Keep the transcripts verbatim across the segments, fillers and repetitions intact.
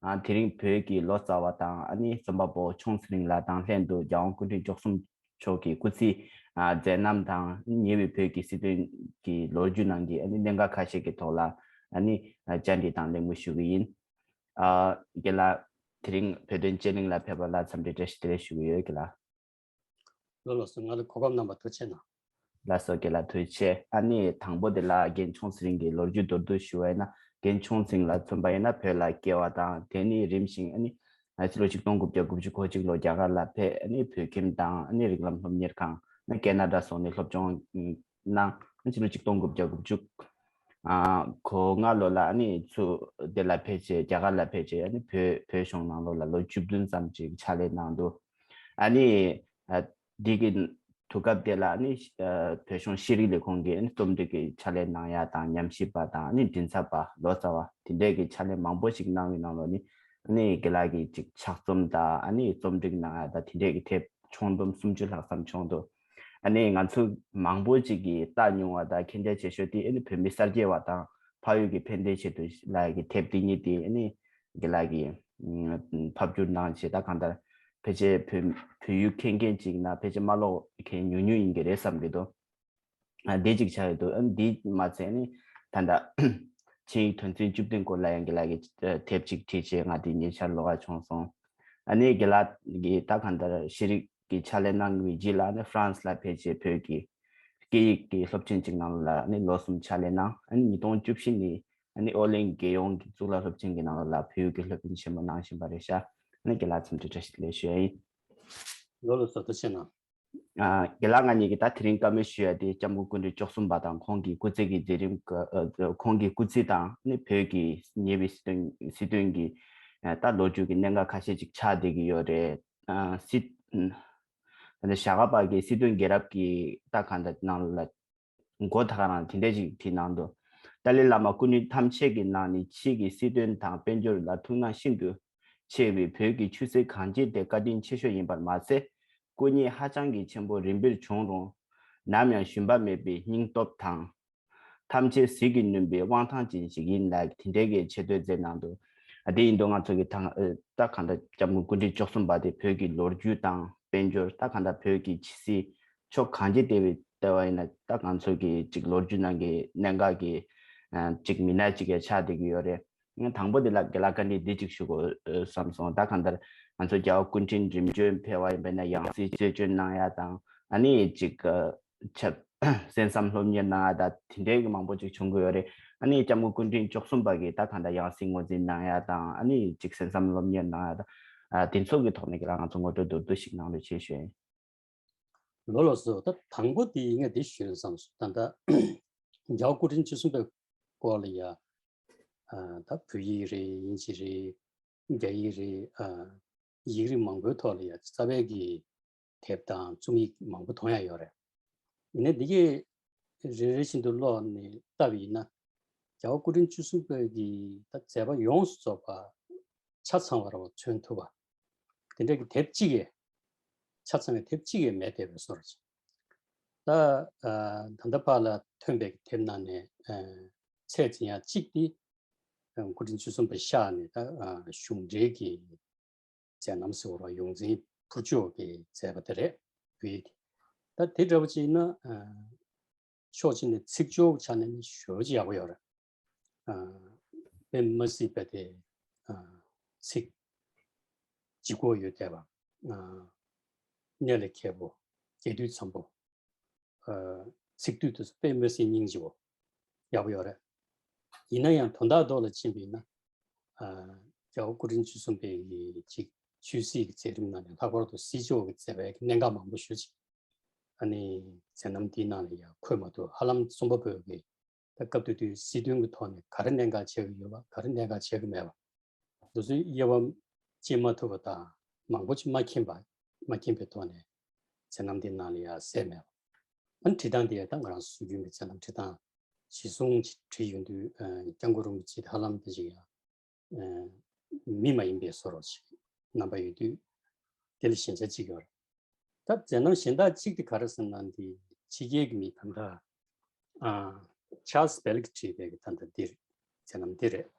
ཨ་དེ་རིང་བོད་ཀྱི་ལོ་ཙཱ་བ་དང་ཨ་ནི་རྩོམ་པ་པོ་ཆུང་ཚེ་རིང་ལགས་དང་ལྷན་དུ་རྒྱལ་དབང་སྐུ་ཕྲེང་བཅུ་གསུམ་མཆོག་གི་སྐུ་ཚེའི་ཨ་མཛད་རྣམ་དང་ཉེ་བའི་བོད་ཀྱི་སྲིད་དོན་གྱི་ལོ་རྒྱུས་ནང་གི་ཨ་ནི་གནད་འགག་ཁ་ཤས་ཀྱི་ཐོག་ལ་ཨ་ནི་ཨ་བཅར་འདྲི་དང་གླེང་མོལ་ཞུ་གི་ཡིན། ཨ་རྒན་ལགས་དེ་རིང་བོད་དོན་དཔྱད་གླེང་ལ་ཕེབས་པ་ལ་འཚམས་འདྲི་བཀྲ་ཤིས་བདེ་ལེགས་ཞུ་གི་ཡོད། རྒན་ལགས། ལགས་ལགས་སོ། ང་ལ་གོ་སྐབས་གནང་བར་ཐུགས་རྗེ་གནང་། ལགས་སོ། རྒན་ལགས་ཐུགས་རྗེ་ཆེ། ཨ་ནི་དང་པོ་དེ་ལ་རྒན་ཆུང་ཚེ་རིང་གི་ལོ་རྒྱུས་མདོར་བསྡུས་ཞུ་བ་ཡིན་ན། རྒན་ཆུང་ཚེ་རིང་ལ་མཚོན་པ་ཡིན་ན་བོད་ལ་སྐྱེ་བ་དང་དེ་ནི་རིམ་བཞིན་ཨ་ནི་ཕྱི་ལོ་ཆིག་སྟོང་དགུ་བརྒྱ་དགུ་བཅུ་གོ་གཅིག་ལོ་རྒྱ་གར་ལ་ཕེབས། ཨ་ནི་བོད་ཁྱིམ་དང་ཨ་ནི་རིགས་ལམ་སློབ་གཉེར་ཁང་ན་ཀེ་ན་ཌ་སོགས་ནས་སློབ་སྦྱོང་གནང་། ཕྱི་ལོ་ཆིག་སྟོང་དགུ་བརྒྱ་དགུ་བཅུ་གོ་ལྔ་ལོ་ལ་ཨ་ནི་ཚུར་དེ་ལ་ཕེབས་བྱས་རྒྱ་གར་ལ་ཕེབས་བྱས་ཨ་ནི་བོད་བོད་གཞུང་ནང་ལོགས་ལ་ལོ་བཅུ་བདུན་ཙམ་ཅིག་ཕྱག་ལས་གནང་འདུག་ཨ་ནི་འདི་གི་དུས་སྐབས་དེ་ལ་ཨ་ནི་བོད་གཞུང་ཤེས་རིག་ལས་ཁུངས་ཀྱི་ཨ་ནི་རྩོམ་སྒྲིག་གི་ཕྱག་ལས་གནང་ཡ་དང་ཉམས་ཞིབ་པ་དང་ཨ་ནི་མགྲིན་ཚབ་པ་ལོ་ཙཱ་བ་དེ་འདྲས་ཀྱི་ཕྱག་ལས་མང་པོ་ཞིག་གནང་བའི་ནང་ལོགས་ནི་ཨ་ནི་རྒན་ལགས་ཀྱིས་ཅིག་ཕྱག་རྩོམ་དང་ཨ་ནི་རྩོམ་སྒྲིག་གནང་ཡ་དང་དེ་འདྲས་ཀྱི་དེབ་ཆུང་དུམ་སུམ་ཅུ་ལྷག་ཙམ་བྱུང་འདུག་ཨ་ནི་ང་ཚོ་མང་པོ་ཅིག་གིས་ལྟ་མྱོང་བ་དང་མཁྱེན་རྒྱ་ཆེ་ཤོས་དེ་ཨ་ནི་བོད་མི་གསར་སྐྱེས་པ་དང་ཕ་ཡུལ་གྱི་ཕན་བདེའི་ཆེད་དུ་ལགས་ཀྱི་དེབ་དེ་གཉིས་དེ་ཨ་ནི་རྒན་ལགས་ཀྱིས་ཕབ་བསྒྱུར་གནང་བྱས། ད་གང་ལྟར་ཕལ་ཆེར་བོད་བོད་ཡུལ་མཁྱེན་མཁན་ཅིག་ན་ཕལ་ཆེར་མ་ཀློག་མཁན་ཉུང་ཉུང་ཡིན་གྱི་རེད་བསམ་གྱི་འདུག་ཨ་འདི་གཅིག་ཆགས་ཡོད་འདུག་ཨ་འདི་མ་ཚད་ནི་ད་ལྟ་ཆིངས་ཡིག་དོན་ཚན་བཅུ་བདུན་སྐོར་ལ་ཡང་རྒན་ལགས་ཀྱིས་དེབ་ཅིག་བྲིས་བྱས་ང་དེ་ཉེ་ཆར་ཀློག་ག་བྱུང་སོང་། ཨ་ནི་རྒན་ལགས་ཀྱིས་ད་གང་ལྟར་ཤེས་རིག་གི་ཕྱག་ལས་གནང་བའི་རྗེས་ལ་ནི་ཧྥ་རན་སི་ལ་ཕེབས་བྱས་བོད་ཀྱི་སྐད་ཡིག་གི་སློབ་ཆེན་ཅིག་ནང་ལ་ནི་ལོ་གསུམ་ཕྱག་ལས་གནང་། ཨ་ནི་ཉིས་སྟོང་བཅུ་བཞི་ནས་ཨ་ནི་ཨོ་གླིང་རྒྱལ་ཡོངས་ཀྱི་གཙུག་ལག་སློབ་ཆེན་གྱི་ནང་ལ་བོད་ཡིག་གི་སློབ་དཔོན་ཆེན་མོ་གནང་བཞིན་པ་རེད་ཤག་ཨ་ནི་རྒན་ལགས་འཚམས་འདྲི་བཀྲ་ཤིས་བདེ་ལེགས་ཞུ་ཡ་ཡིན། ལགས་ལགས་སོ། ཐུགས་རྗེ་གནང་། ཨ་རྒན་ལགས་ང་གཉིས་ཀྱིས་ད་དེ་རིང་བཀའ་མོལ་ཞུ་ཡ་དེ་སྐྱབས་མགོན་སྐུ་ཕྲེང་བཅུ་གསུམ་པ་དང་ཁོང་གི་སྐུ་ཚེ་གི་མཛད་རིམ་ཨ་ཁོང་གི་སྐུ་ཚེ་དང་ནི་བོད་ཀྱི་ཉེ་བའི་སྲིད་དོན་སྲིད་དོན་གྱི་ཨ་ད་ལོ་རྒྱུས་ཀྱི་གནད་འགག་ཁ་ཤས་ཅིག་ཆགས་བསྡད་ཀྱི་ཡོད་རེད། ཨ་སྲིད་ཨ་ད་ནི་ཞྭ་སྒབ་པ་གི་སྲིད་དོན་རྒྱལ་རབས་ཀྱི་ད་གང་ལྟར་ནང་ལ་མགོ་ཐག་རང་དེ་འདྲ་ཞིག་བྲིས་གནང་འདུག་ཏཱ་ལའི་བླ་མ་སྐུ་མདུན་ཐམས་ཅད་ཀྱི་ནང་ནས་ཕྱིས་ཀྱི་སྲིད་དོན་དང་དཔལ་འབྱོར་ལ་ཐུགས་སྣང་ཤིན་ཏུ་ཆེ་བའི་བོད་ཀྱི་ཆོས་སྲིད་གང་ཅིའི་ཐད་བཀའ་དྲིན་ཆེ་ཤོས་ཡིན་པར་མ་ཟད། སྐུ་ཉིད་ཧ་ཅང་གི་ཆེན་པོ་རིམ་པར་བྱུང་རུང་། ནམ་ཡང་ཞུམ་པ་མེད་པའི་སྙིང་སྟོབས་དང་། ཐམས་ཅད་ཟིལ་གྱིས་གནོན་པའི་དབང་ཐང་ཅན་ཞིག་ཡིན་ལ་དེ་འདྲའི་གི་ཆེ་བསྟོད་མཛད་གནང་འདུག་ཨ་དེ་ཡིན་དུས་ང་ཚོ་གི་ད་ཨ་ད་གང་ལྟར་སྐྱབས་མགོན་སྐུ་ཕྲེང་བཅུ་གསུམ་པ་དེ་བོད་ཀྱི་ལོ་རྒྱུས་དང་དཔལ་འབྱོར། ད་གང་ལྟར་བོད་ཀྱི་ཕྱི་སྲིད་ཕྱོགས་གང་ཅིའི་ཐད་ལ་བལྟས་པ་ཡིན་ན་ད་ང་ཚོ་གི་ཅིག་ལོ་རྒྱུས་ནང་གི་གནད་འགག་གི་ཨ་ཅིག་མི་སྣ་ཅིག་ཡང་ཆགས་བསྡད་ཀྱི་ཡོད་རེད། ང་དང་པོ་དེ་ལ་རྒན་ལགས་བཀའ་འདྲི་འདི་གཅིག་ཞུ་དགོས་ཨ་བསམ་སོང་། ད་གང་ལྟར་ང་ཚོ་རྒྱལ་བ་སྐུ་ཕྲེང་རིམ་བྱོན་ཕེབས་པ་ཡིན་པ་ན་ཡང་སྲིད་སྤྱོད་སྤྱོད་གནང་ཡ་དང་ཨ་ནི་ཅིག་ཨ་ཆབ་གསན་བསམ་སློབ་གཉེར་གནང་ཡ་དང་དེ་འདྲའི་གི་མང་པོ་ཅིག་བྱུང་གི་ཡོད་རེད། ཨ་ནི་སྐྱབས་མགོན་སྐུ་ཕྲེང་བཅུ་གསུམ་པ་གིས་ད་གང་ལྟར་ཡང་སྲིད་ངོས་འཛིན་གནང་ཡ་དང་ཨ་ནི་ཅིག་གསན་བསམ་སློབ་གཉེར་གནང་ཡ་དང་ཨ་དེ་ཚོ་གི་ཐོག་ནས་རྒན་ལགས་ང་ཚོ་ངོ་སྤྲོད་མདོར་བསྡུས་ཤིག་གནང་རོགས་བྱེད་ཞུ་ཡ་ཡིན། ལགས་ལགས་སོ། ད་དང་པོ་དེ་ངས་འདི་ཞུ་ཡིན་བསམ་སོང་། ད་ལྟ་རྒྱལ་བ་སྐུ་ཕྲེང་བཅུ་གསུམ་པའི་སྐོར་ལ་ཡ་ཨ་ད་བོད་ཡིག་རེད། དབྱིན་ཇི་རེད། རྒྱ་ཡིག་རེད། ཨ་ཡིག་རིགས་མང་པོའི་ཐོག་ལ་ཡ་རྩ་བའི་གི་དེབ་དང་རྩོམ་ཡིག་མང་པོ་མཐོང་ཡ་ཡོད་རེད། ཡིན་ནའི་འདི་གས་རེ་རེ་བཞིན་དུ་ཀློག་ནས་བལྟས་པ་ཡིན་ན། རྒྱལ་བ་སྐུ་ཕྲེང་བཅུ་གསུམ་པའི་གི་ད་མཛད་པ་ཡོངས་སུ་རྫོགས་པ་ཆ་ཚང་བ་ར་བ་མཚོན་ཐུབ་པ། དེ་འདྲ་གི་དེབ་གཅིག་ཡང་ཆ་ཚང་བའི་དེབ་གཅིག་ཡང་མེད་བསྡད་པའི་བཟོ་འདྲ་ཅིག་ད་ཨ་ད་ལྟ་བར་ལ་ཐོན་པའི་དེབ་ནང་ནས་ཨ་ཚད་ཅིག་ཡང་གཅིག་དེ་ཨ་སྐུ་ཕྲེང་བཅུ་གསུམ་པ་ཤར་ནས་ད་ཨ་གཞུང་འབྲེལ་གྱི་མཛད་རྣམ་ཟེར་བ་ཡོངས་འཛིན་ཕུར་ལྕོག་གི་མཛད་པ་དེ་རེད། བོད་ཡིག་དེ། ད་དེ་འདྲ་པོ་ཅིག་ཡིན་ན་ཨ་ཕྱོགས་གཅིག་ནས་ཚིག་སྦྱོར་ཆ་ནས་ནི་ཞེ་པོ་ཅིག་ཡག་པོ་ཡོད་རེད། ཨ་དཔེ་མ་སྲིད་པ་དེ་ཨ་ཚིག་ལྗིད་ཁོག་ཡོད་བསྡད་པ། ཨ་གནད་ལ་འཁེལ་པོ། རྒྱས་བསྡུས་འཚམ་པོ། ཨ་ཚིག་སྡུད་དེ་ཚོ་དཔེ་མ་སྲིད་སྙིང་རྗེ་པོ་ཡག་པོ་ཡོད་རེད། ཡིན་ན་ཡང་དོན་དག་ཐོག་ལ་ཕྱིན་པ་ཡིན་ན། ཨ་རྒྱལ་བ་སྐུ་ཕྲེང་བཅུ་གསུམ་པའི་གི་ཅིག་ཆོས་སྲིད་ཀྱི་མཛད་རིམ་ནང་ནས་ལྷག་པར་དུ་སྲིད་ཕྱོགས་ཀྱི་མཛད་པའི་གནད་འགག་མང་པོ་ཞེ་ཅིག་ཨ་ནི་མཛད་རྣམ་འདིའི་ནང་ལ་ཡང་འཁོད་མ་ཐུབ། ཧ་ལམ་རྩོམ་པ་པོ་གིས་ད་སྐབས་དེ་དུས་སྲིད་དོན་གྱི་ཐོག་ནས་ག་རེ་གནད་འགག་ཆགས་ཀྱི་ཡོད་པ། ག་རེ་གནད་འགག་ཆགས་ཀྱི་མེད་པ། འདི་ཚོའི་དབྱེ་བ་འབྱེད་མ་ཐུབ་པ་དང་མང་པོ་ཅིག་མ་མཁྱེན་པ། མ་མཁྱེན་པའི་ཐོག་ནས་མཛད་རྣམ་འདི་ནང་ལ་ཡང་གསལ་མེད་པ། ཨ་ནི་བྲིས་སྟངས་འདི་ཡང་ད་ང་རང་སྲོལ་རྒྱུན་པའི་མཛད་རྣམ་བྲིས་སྟངས་གཞི་བཟུང་ཅིག་བྲིས་ཡོང་དུས་ཨ་སྐྱབས་མགོན་རིན་པོ་ཆེ་དེ་ཧ་ལམ་དེ་ཅིག་ཡང་ཨ་མི་མ་ཡིན་པའི་བཟོ་འདྲ་ཅིག་རྣམ་པ་ཡོད་དུས་དེ་ལ་ཞེན་ཆགས་ཅིག་ཡོད་རེད། ད་མཛད་རྣམ་གཞན་དག་གཅིག་དེ་ག་རེ་ཟེར་ན་འདི་ཕྱི་རྒྱལ་གྱི་མི་ད་ལྟ་ཨ་ཆཱལ་སི་བྷེལ་གྱིས་བྲིས་པའི་གི་ད་ལྟ་འདིར་མཛད་རྣམ་འདི་རེད།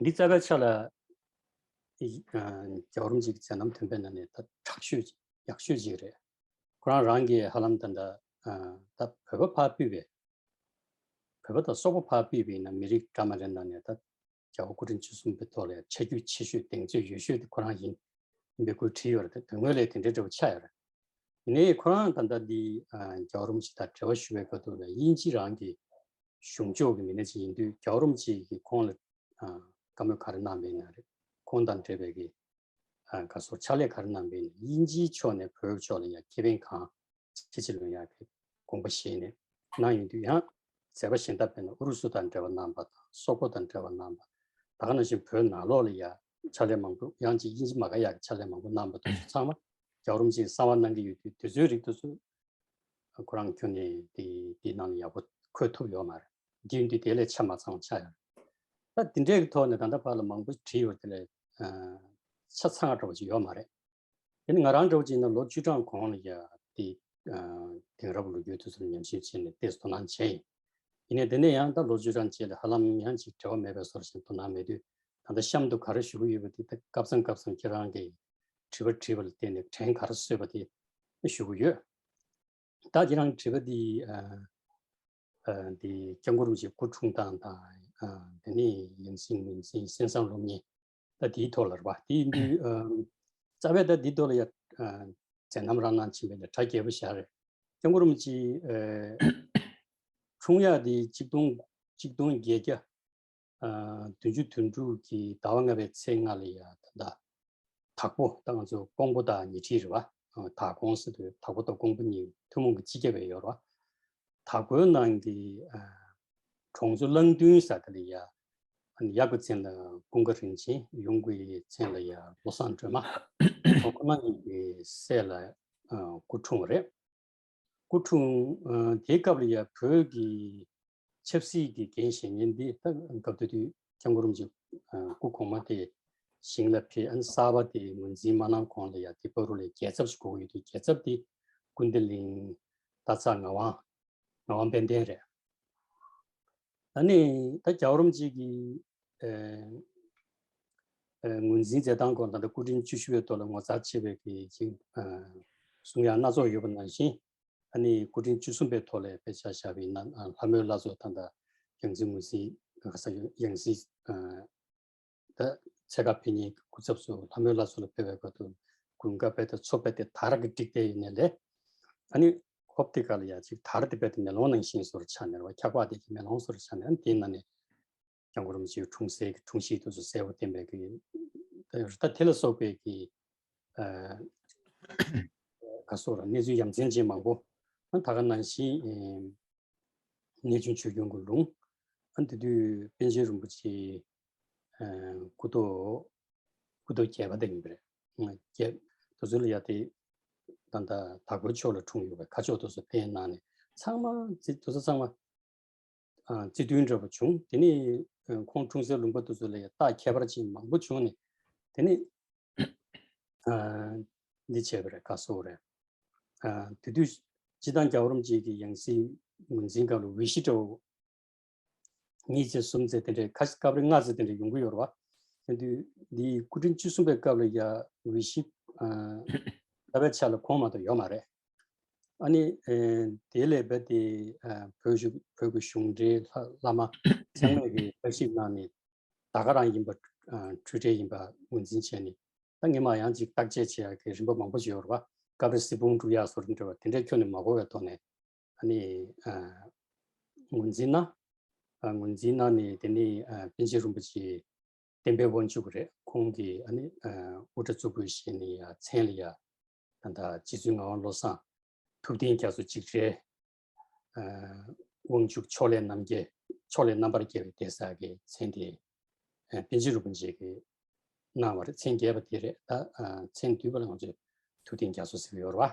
འདི་རྩ་བའི་ཆ་ལ་ ཨ་རྒྱལ་བ་རིན་པོ་ཆེའི་མཛད་རྣམ་ཐོན་པའི་ནང་ནས་ད་དྲག་ཤོས་ཡག་ཤོས་ཅིག་རེད། ཁོ་རང་རང་གིས་ཧ་ལམ་ད་ལྟ་ཨ་ད་བོད་པ་ཕར་ཕུད་པའི་བོད་པ་དང་སོག་པོ་ཕར་ཕུད་པའི་ནང་མི་རིགས་འདྲ་མི་འདྲ་ནང་ནས་ད་རྒྱལ་བ་སྐུ་ཕྲེང་བཅུ་གསུམ་པའི་ཐོག་ལ་ཆ་རྒྱུས་ཆེ་ཤོས་གདེང་ཚོད་ཡོད་ཤོས་དེ་ཁོ་རང་ཡིན། ཡིན་པའི་སྐོར་བྲིས་ཡོད་རེད། དེ་དོན་དངོས་ལ་དེ་འདྲའི་འདྲ་པོ་ཆགས་ཡོད་རེད། ཡིན་ནའི་ཁོ་རང་ད་ལྟ་འདི་ཨ་རྒྱལ་བ་རིན་པོ་ཆེ་དང་འབྲེལ་བ་ཞུ་བའི་སྐབས་དུ་ལ་དབྱིན་ཇི་རང་གི་གཞུང་ཕྱོགས་ཀྱི་མི་སྣ་ཅིག་ཡིན་དུས་རྒྱལ་བ་རིན་པོ་ཆེ་གིས་ཁོང་ལ་ཨ་བཀའ་མོལ་ག་རེ་གནང་པ་ཡིན་ན་རེད། ཁོང་དང་འབྲེལ་བའི་གི་ཨ་ག་སོགས་ཕྱག་ལས་ག་རེ་གནང་པ་ཡིན་ན། དབྱིན་ཇིའི་ཕྱོགས་ནས་བོད་ཕྱོགས་ལ་ཡང་ཁེ་ཕན་གང་ཆེ་ཆེ་ལོན་ཡག་གི་དགོངས་པ་བཞེས་ནས་གནང་ཡོང་དུས། ཡང་མཛད་པ་གཞན་དག་དཔེར་ན་ཨུ་རུ་སུ་དང་འབྲེལ་བ་གནང་པ་དང་སོག་པོ་དང་འབྲེལ་བ་གནང་པ། ད་ག་ནང་བཞིན་བོད་ནང་ལོགས་ལ་ཡང་ཕྱག་ལས་མང་པོ། ཡང་ཅིག་དབྱིན་ཇི་མ་དགའ་ཡག་གི་ཕྱག་ལས་མང་པོ་གནང་པ་དེ་ཚོ་ཚང་མ་རྒྱལ་བ་རིན་པོ་ཆེས་གསང་བ་གནང་གི་ཡོད་དུས། དེ་ཚོའི་རིགས་དེ་ཚོ་ཁོ་རང་ཁྱོན་ནས་དེ་དེའི་ནང་ལ་ཡག་པོ་འཁོད་ཐུབ་ཡོད་མ་རེད། དེ་ཡིན་དུས་དེ་ལས་ཆ་མ་ཚང་བ་ཆགས་ཡོད་རེད། ད་དེ་འདྲའི་གི་ཐོག་ནས་ད་ལྟ་བར་ལ་མང་པོ་བྲིས་ཡོད་དེ་ལས་ཨ་ཆ་ཚང་བ་འདྲ་པོ་ཅིག་ཡོད་མ་རེད། དེ་ནི་ང་རང་འདྲ་པོ་ཅིག་ཡིན་ན་ལོ་བཅུ་གྲངས་གོང་ལ་ཡ་དེ་ཨ་དེང་རབས་ལོ་རྒྱུས་དེ་ཚོར་ཉམས་ཞིབ་བྱས་ནས་ཏོག་ཙམ་དོ་སྣང་བྱས་ཡིན། ཡིན་ནའི་དེ་ནས་ཡང་ད་ལོ་བཅུ་གྲངས་རྗེས་ལ་ཧ་ལམ་ཡང་ཅིག་འབྲེལ་བ་མེད་པའི་བཟོ་འདྲ་ཞིག་དོ་སྣང་མེད་དུས། ད་ལྟ་གཤམ་དུ་ག་རེ་ཞུ་གི་ཡོད་པ་དེ་ད་སྐབས་སང་སྐབས་སང་ཁྱེད་རང་གིས་དྲི་བ་དྲིས་པ་ལ་བརྟེན་ནས་དྲན་ག་རེ་གསོས་པ་དེ་ཞུ་གི་ཡོད། ད་ཁྱེད་རང་དྲི་བ་འདི་ཨ་ཨ་འདི་སྐྱབས་མགོན་རིན་པོ་ཆེ་སྐུ་འཁྲུངས་སྟངས་དང་། ཨ་དེ་ནས་ཡང་སྲིད་ངོས་འཛིན། གསན་བསམ་སློབ་གཉེར། ད་དེའི་ཐོག་ལ་རེད་པ། དེ་ཡིན་དུས་ཨ་རྩ་བའི་ད་འདིའི་ཐོག་ལ་ཡ་ཨ་མཛད་རྣམ་རང་གནང་ཕྱིན་པའི་ལས་གྲ་རྒྱས་པོ་ཞིག་རེད། སྐྱབས་མགོན་རིན་པོ་ཆེ་ཨ་འཁྲུངས་ཡག་དེ་གཅིག་སྟོང་གཅིག་སྟོང་བརྒྱད་བརྒྱ་ཨ་བདུན་ཅུ་དོན་དྲུག་གི་ཟླ་བ་ལྔ་པའི་ཚེས་ལྔ་ལ་ཡ་ད་ལྟ་དྭགས་པོ། ད་ང་ཚོ་ཀོང་པོ་དང་ཉེ་འཁྲིས་རེད་པ། ཨ་དྭགས་ཀོང་ཟེར་དུས་དྭགས་པོ་དང་ཀོང་པོ་གཉིས་ཐུན་མོང་གི་སྤྱི་ཁྱབ་པའི་ཡོད་རེད་པ། དྭགས་པོའི་ནང་གི་ཨ་གྲོང་ཚོ་གླང་མདུན་ཟེར་དེ་ལ་ཡ། ཨ་ནི་ཡར་གི་མཚན་ལ་ཀུན་དགའ་རིན་ཆེན། ཡུམ་གྱི་མཚན་ལ་ཡ་བློ་བཟང་སྒྲོལ་མ། ཁོང་རྣམ་གཉིས་ཀྱི་སྲས་ལ་ཨ་སྐུ་འཁྲུངས་པ་རེད། སྐུ་འཁྲུངས། ཨ་དེའི་སྐབས་ལ་ཡ་བོད་ཀྱི་ཆབ་སྲིད་ཀྱི་འགན་བཞེས་མཁན་འདི་ད་སྐབས་དེ་དུས་སྐྱབས་མགོན་རིན་པོ་ཆེ་ཨ་སྐུ་གོང་མ་དེ་ཞིང་ལ་ཕེབས། ཨ་ནི་གསར་པ་དེ་ངོས་འཛིན་མ་གནང་གོང་ལ་ཡ་དེ་བར་དུ་ལ་རྒྱལ་ཚབ་ཞིག་དགོས་ཀྱི་ཡོད་དུས། རྒྱལ་ཚབ་དེ་ཀུན་བདེ་གླིང་སྟག་ཚང་ངག་དབང་། ངག་དབང་དཔལ་ལྡན་རེད། ད་ནི་ད་རྒྱལ་བ་རིན་པོ་ཆེ་གི་ཨ་ཨ་ངོས་འཛིན་མཛད་སྟངས་སྐོར་ད་ལྟ་སྐུ་ཕྲེང་བཅུ་བཞི་པའི་ཐོག་ལ་ངོ་མཚར་ཆེ་བའི་གི་ཅིག་ཨ་གསུང་ཡག་སྣ་ཚོགས་ཡོད་པ་ནང་བཞིན། ཨ་ནི་སྐུ་ཕྲེང་བཅུ་གསུམ་པའི་ཐོག་ལ་དཔེ་ཆ་བཞག་པ་ཡིན་ན། ཨ་ལྷ་མོའི་བླ་མཚོ་ད་ལྟ་ཡང་སྲིད་ངོས་འཛིན། ག་ས་ཡང་སྲིད་ཨ་ད་ཚད་བཀའ་ཕེབས་མཁན་གྱི་སྐུ་ཚབ་ཚོ་ལྷ་མོའི་བླ་མཚོ་ལ་ཕེབས་པའི་སྐབས་དུ་དགུན་ཁ་རྦད་དེ་མཚོ་རྦད་དེ་དར་གྱིས་བསྒྲིགས་བསྡད་ཡོད་ནའི་ལས། ཨ་ནི་ཧོབ་དེ་ག་ལ་ཡ་ཅིག་དར་དེ་རྦད་དེ་མེ་ལོང་ནང་བཞིན་བཟོ་འདྲ་ཆགས་ནས་རེད་པ། འཁྱག་པ་དེ་གི་མེ་ལོང་བཟོ་འདྲ་ཆགས་ནས། ཨ་ནི་དེའི་ནང་ནས་སྐྱབས་མགོན་རིན་པོ་ཆེའི་འཁྲུངས་སའི་འཁྲུངས་གཞིས་དེ་ཚོ་གསལ་པོ་བསྟན་པའི་གི་ད་དེ་ལ་སོགས་པའི་གི་ཨ་ག་སོགས་ལ་གནས་ཚུལ་ཡ་མཚན་ཅན་མང་པོ། ཨ་ད་ག་ནང་བཞིན་ཨེ་གནས་ཆུང་ཆོས་སྐྱོང་གི་ལུང་། ཨ་དེ་དུས་པཎ་ཆེན་རིན་པོ་ཆེ་ཨ་སྐུ་ཐོག་སྐུ་ཐོག་བརྒྱད་པ་དེ་ཡིན་པ་རེད། བརྒྱད་དེ་ཚོ་ལ་ཡ་དེ་ད་ལྟ་དྭགས་པོའི་ཕྱོགས་ལ་འཁྲུངས་ཡོད་པའི་ཁ་ཕྱོགས་དེ་ཚོ་ཕན་གནང་ནས་ཚང་མ་རྩི་དེ་ཚོ་ཚང་མ་ཨ་རྩིས་མཐུན་འདྲ་པོ་བྱུང་། དེ་ནས་ཨ་ཁོང་འཁྲུངས་སའི་ལུང་པ་དེ་ཚོ་ལ་ཡང་རྟགས་ཁྱད་པར་ཅན་མང་པོ་བྱུང་ནས། དེ་ནས་ཨ་འདི་བྱས་པ་རེད། ག་སོགས་རེད། ཨ་དེ་དུས་སྤྱིར་བཏང་རྒྱལ་བ་རིན་པོ་ཆེ་གི་ཡང་སྲིད་ངོས་འཛིན་སྐབས་ལ་འོས་གཞི་འདྲ་པོ་གཉིས་ཙམ་གསུམ་ཙམ་དེ་འདྲའི། ཁ་སྐབས་རེ་ལྔ་ཙམ་དེ་འདྲ་ཡོང་གི་ཡོད་རེད་པ། དེ་དུས་འདི་སྐུ་ཕྲེང་བཅུ་གསུམ་པའི་སྐབས་ལ་ཡ་འོས་གཞི་ཨ་རྩ་བའི་ཆ་ལ་ཁོང་མ་གཏོགས་ཡོད་མ་རེད། ཨ་ནི་ཨེ་དེ་ལས་རྦད་དེ་ཨ་བོད་གཞུང་བོད་ཀྱི་གཞུང་འབྲེལ་ལྷ་བླ་མ་ཚང་མས་ཀྱི་བརྟག་ཞིབ་གནང་ནས་ད་ག་རང་ཡིན་པ། ཨ་འཁྲུལ་བྲལ་ཡིན་པ་ངོས་འཛིན་བྱས་ནས། ད་སྔོན་མ་ཡང་ཅིག་བརྟག་དཔྱད་བྱེད་ཡག་གི་རིམ་པ་མང་པོ་ཞིག་ཡོད་རེད་པ། སྐབས་རེ་གཟིགས་འབུམ་སྒྲུབ་ཡག་བཟོ་འདྲ་པ་དེ་འདྲའི་ཁྱོན་ནས་མ་གོ་བའི་ཐོག་ནས། ཨ་ནི་ཨ་ངོས་འཛིན་གནང་། ཨ་ངོས་འཛིན་གནང་ནས་དེ་ནས་ཨ་པཎ་ཆེན་རིན་པོ་ཆེ་བསྟན་པའི་དབང་ཕྱུག་རེད། ཁོང་གིས་ཨ་ནི་ཨ་དབུ་སྐྲ་གཙུག་ཕུད་བཞེས་ནས་ཡ་མཚན་ལ་ཡ་ད་ལྟ་རྗེ་བཙུན་ངག་དབང་བློ་བཟང་། ཐུབ་བསྟན་རྒྱ་མཚོ་འཇིགས་བྲལ། ཨ་དབང་ཕྱུག་ཕྱོགས་ལས་རྣམ་རྒྱལ། ཕྱོགས་ལས་རྣམ་པར་རྒྱལ་བའི་གདན་ས་གི་མཚན་དེ་ཨ་པཎ་ཆེན་རིན་པོ་ཆེ་གིས་གནང་བ་རེད། མཚན་རྒྱས་པ་དེ་རེད། ད་ཨ་མཚན་བསྡུས་པ་ལ་ང་ཚོས་ཐུབ་བསྟན་རྒྱ་མཚོ་ཟེར་གྱི་ཡོད་རེད་